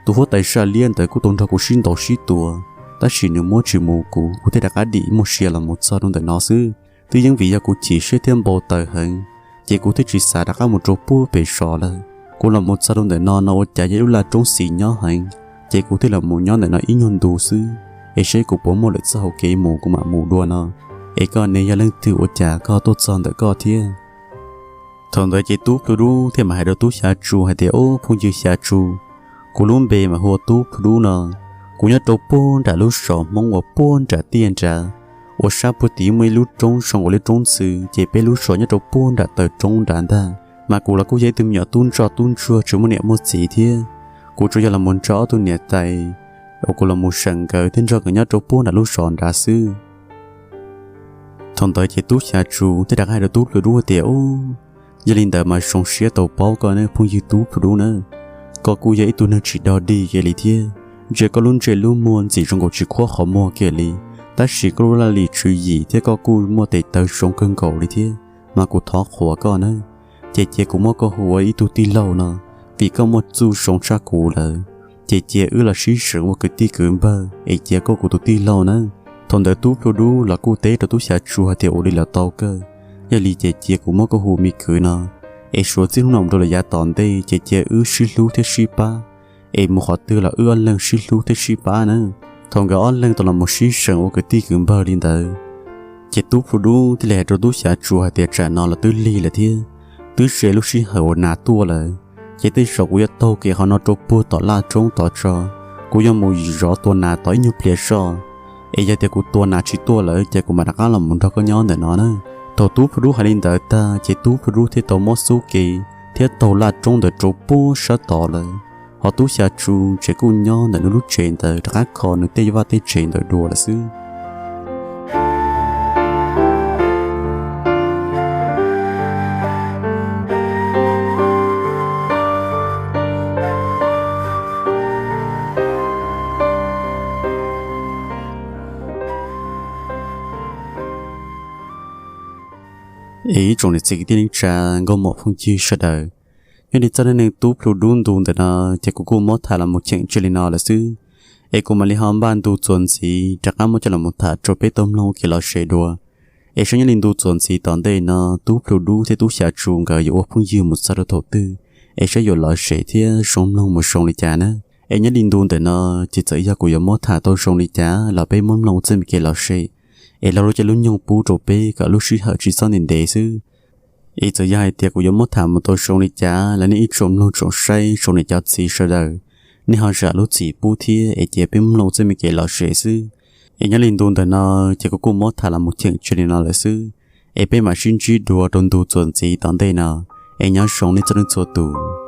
Tus huab tais zaj liab ntawd kuj tau nrog kuv sib ntaus sib tua, tab sis nws muab tsis mus kuv, kuv thiaj rov qab dim muaj sia los mus txog rau ntawm no xwb. Twb yeej vim yog kuv chim siab thiab npau taws heev, ces kuv thiaj tsis xav rov qab mus rau puag pem zos lawm. Kuv los mus txog rau ntawm no no ua cas yog ib lub laj roob xis nyob heev, ces kuv thiaj los mus nyob ntawm no ib nyuag ntu xwb, es saib kuv puas muaj lwm txoj hauv kev mus kuv mam mus dua no. Es koj ne yog leej twg ua cas koj tuaj txog ntawm koj thiab? Thaum ntawd ces tub plhu dub thiaj mam hais rau tub xya tsu hais tias, ub phooj ywg xya tsu, kuv lub npe mas hu ua tub plhu dub no. Kuv nyob rau puag nram lub zos Hmoob uas puag nram tiaj nrad, uas sab puag tid muaj ib lub roob zoo ua li roob ntxhw, ces peb lub zos nyob rau puag nram taw roob nrad ntag. Mas kuv los kuj yog ib tug me nyuam tub ntsoj tub ntsuag tsis muaj niam muaj txiv thiab. Kuv tsuas yog los mus nrog ob tug niam tais uas kuv los mus seem nkawd thiab nrog nkawd nyob rau puag nram lub zos nrad xwb. Thaum ntawd ces tub xya tsu thiaj rov qab hais rau tub plhu dub tias, ub, yog li ntawd mas zoo siab tau paub koj ne phooj ywg tub plhu dub na. Koj kuj yog ib tug neeg tsis dog dig kiag li thiab, ntsia koj lub ntsej lub muag ntxim zoo nkaus tsis khuab qhov muag kiag li, tab sis koj lub laj lim tswv yim thiab koj kuj muaj tes taw zoo kawg nkaus li thiab, mas kuv thov qhuas koj na. Ces cia kuv muab koj hu ua ib tug tij laug no, vim koj muaj txuj zoo tshaj kuv lawm. Ces cia wb los sib seem ua kwv tij kwv npawg es cia koj kuv tus tij laug nawb. Thaum ntawd tub plhu dub los kuj teb rau tub xya tsu hais tias, ua li los tau kawg, yog li ces cia kuv muab koj hu me kwv no, es suav txij hnub no mus rau lawm yav tom ntej ces cia wb sib hlub thiab sib pab, es mus qhov twg los wb ob leeg sib hlub thiab sib pab nawb. Thaum nkawd ob leeg tau los mus sib seem ua kwv tij kwv npawg li ntawd, ces tub plhu dub thiaj li hais rau tub xya tsu hais tias, tsam no los twb lig lawm thiab, twb ze lub sij hawm uas nas tuaj lawm, ces tej zaum kuv yuav taug kev qhov no rau puag tom laj roob tod tso. Kuv yuav mus zov tua nas tod ib nyuag pliag soj, es yog tias kuv tua nas tsis tuaj lawm ces kuv mam rov qab los mus nrog koj nyob ntawm no na. Thaum tub plhu dub hais li ntawd tag ces tub plhu dub thiaj tau muab xub ke thiab taug laj roob ntawd rau puag sab tod lawm. Ho tub xya tsu ces kuj nyob ntawm nws lub tsev ntawd rov qab kho nws tej vaj tej tsev ntawd dua lawm xwb. Es ib tsoom niam txiv kwv tij neej tsa, nkauj muam phooj ywg sawv daws, nyob li txoj dab neeg tub plhu dub ntu ntawm no ces kuv kuj muab tham los mus cheem tseg li no lawm xwb. Es kuv mam li ho npaj ntu txuas ntxiv rov qab muab coj los mus tham rau peb tau mloog ua kev lom zem dua. Es saib nyob li ntu txuas ntxiv tom ntej no tub plhu dub thiab tub xya tsu nkawd yuav ua phooj ywg mus txog rau thaum twg, es saib yuav lom zem thiab zoo mloog mus zoo li cas na. Es nyob li ntu ntawm no ces txawm yog kuv yuav muab tham tau zoo li cas los peb muab mloog ua txoj me kev lom zem, es laug lub caij lub nyoog pub rau peb kom lub sij hawm tsis txhob ntev ntev xwb. Es txawm yog hais tias kuv yuav muab tham mus tau zoo li cas los nej ib tsoom mloog tsoom saib tsoom niam cov txiv sawv daws, nej ho zam lub txim pub thiab es cia peb mloog ua txoj me kev lom zem xwb. Es nyob li ntu ntawm no ces kuv kuj muab tham los mus cheem tseg li no lawm xwb. Es peb mam sib ntsib dua rau ntu txuas ntxiv tom ntej no. Es nyob zoo nej txhua leej txhua tus.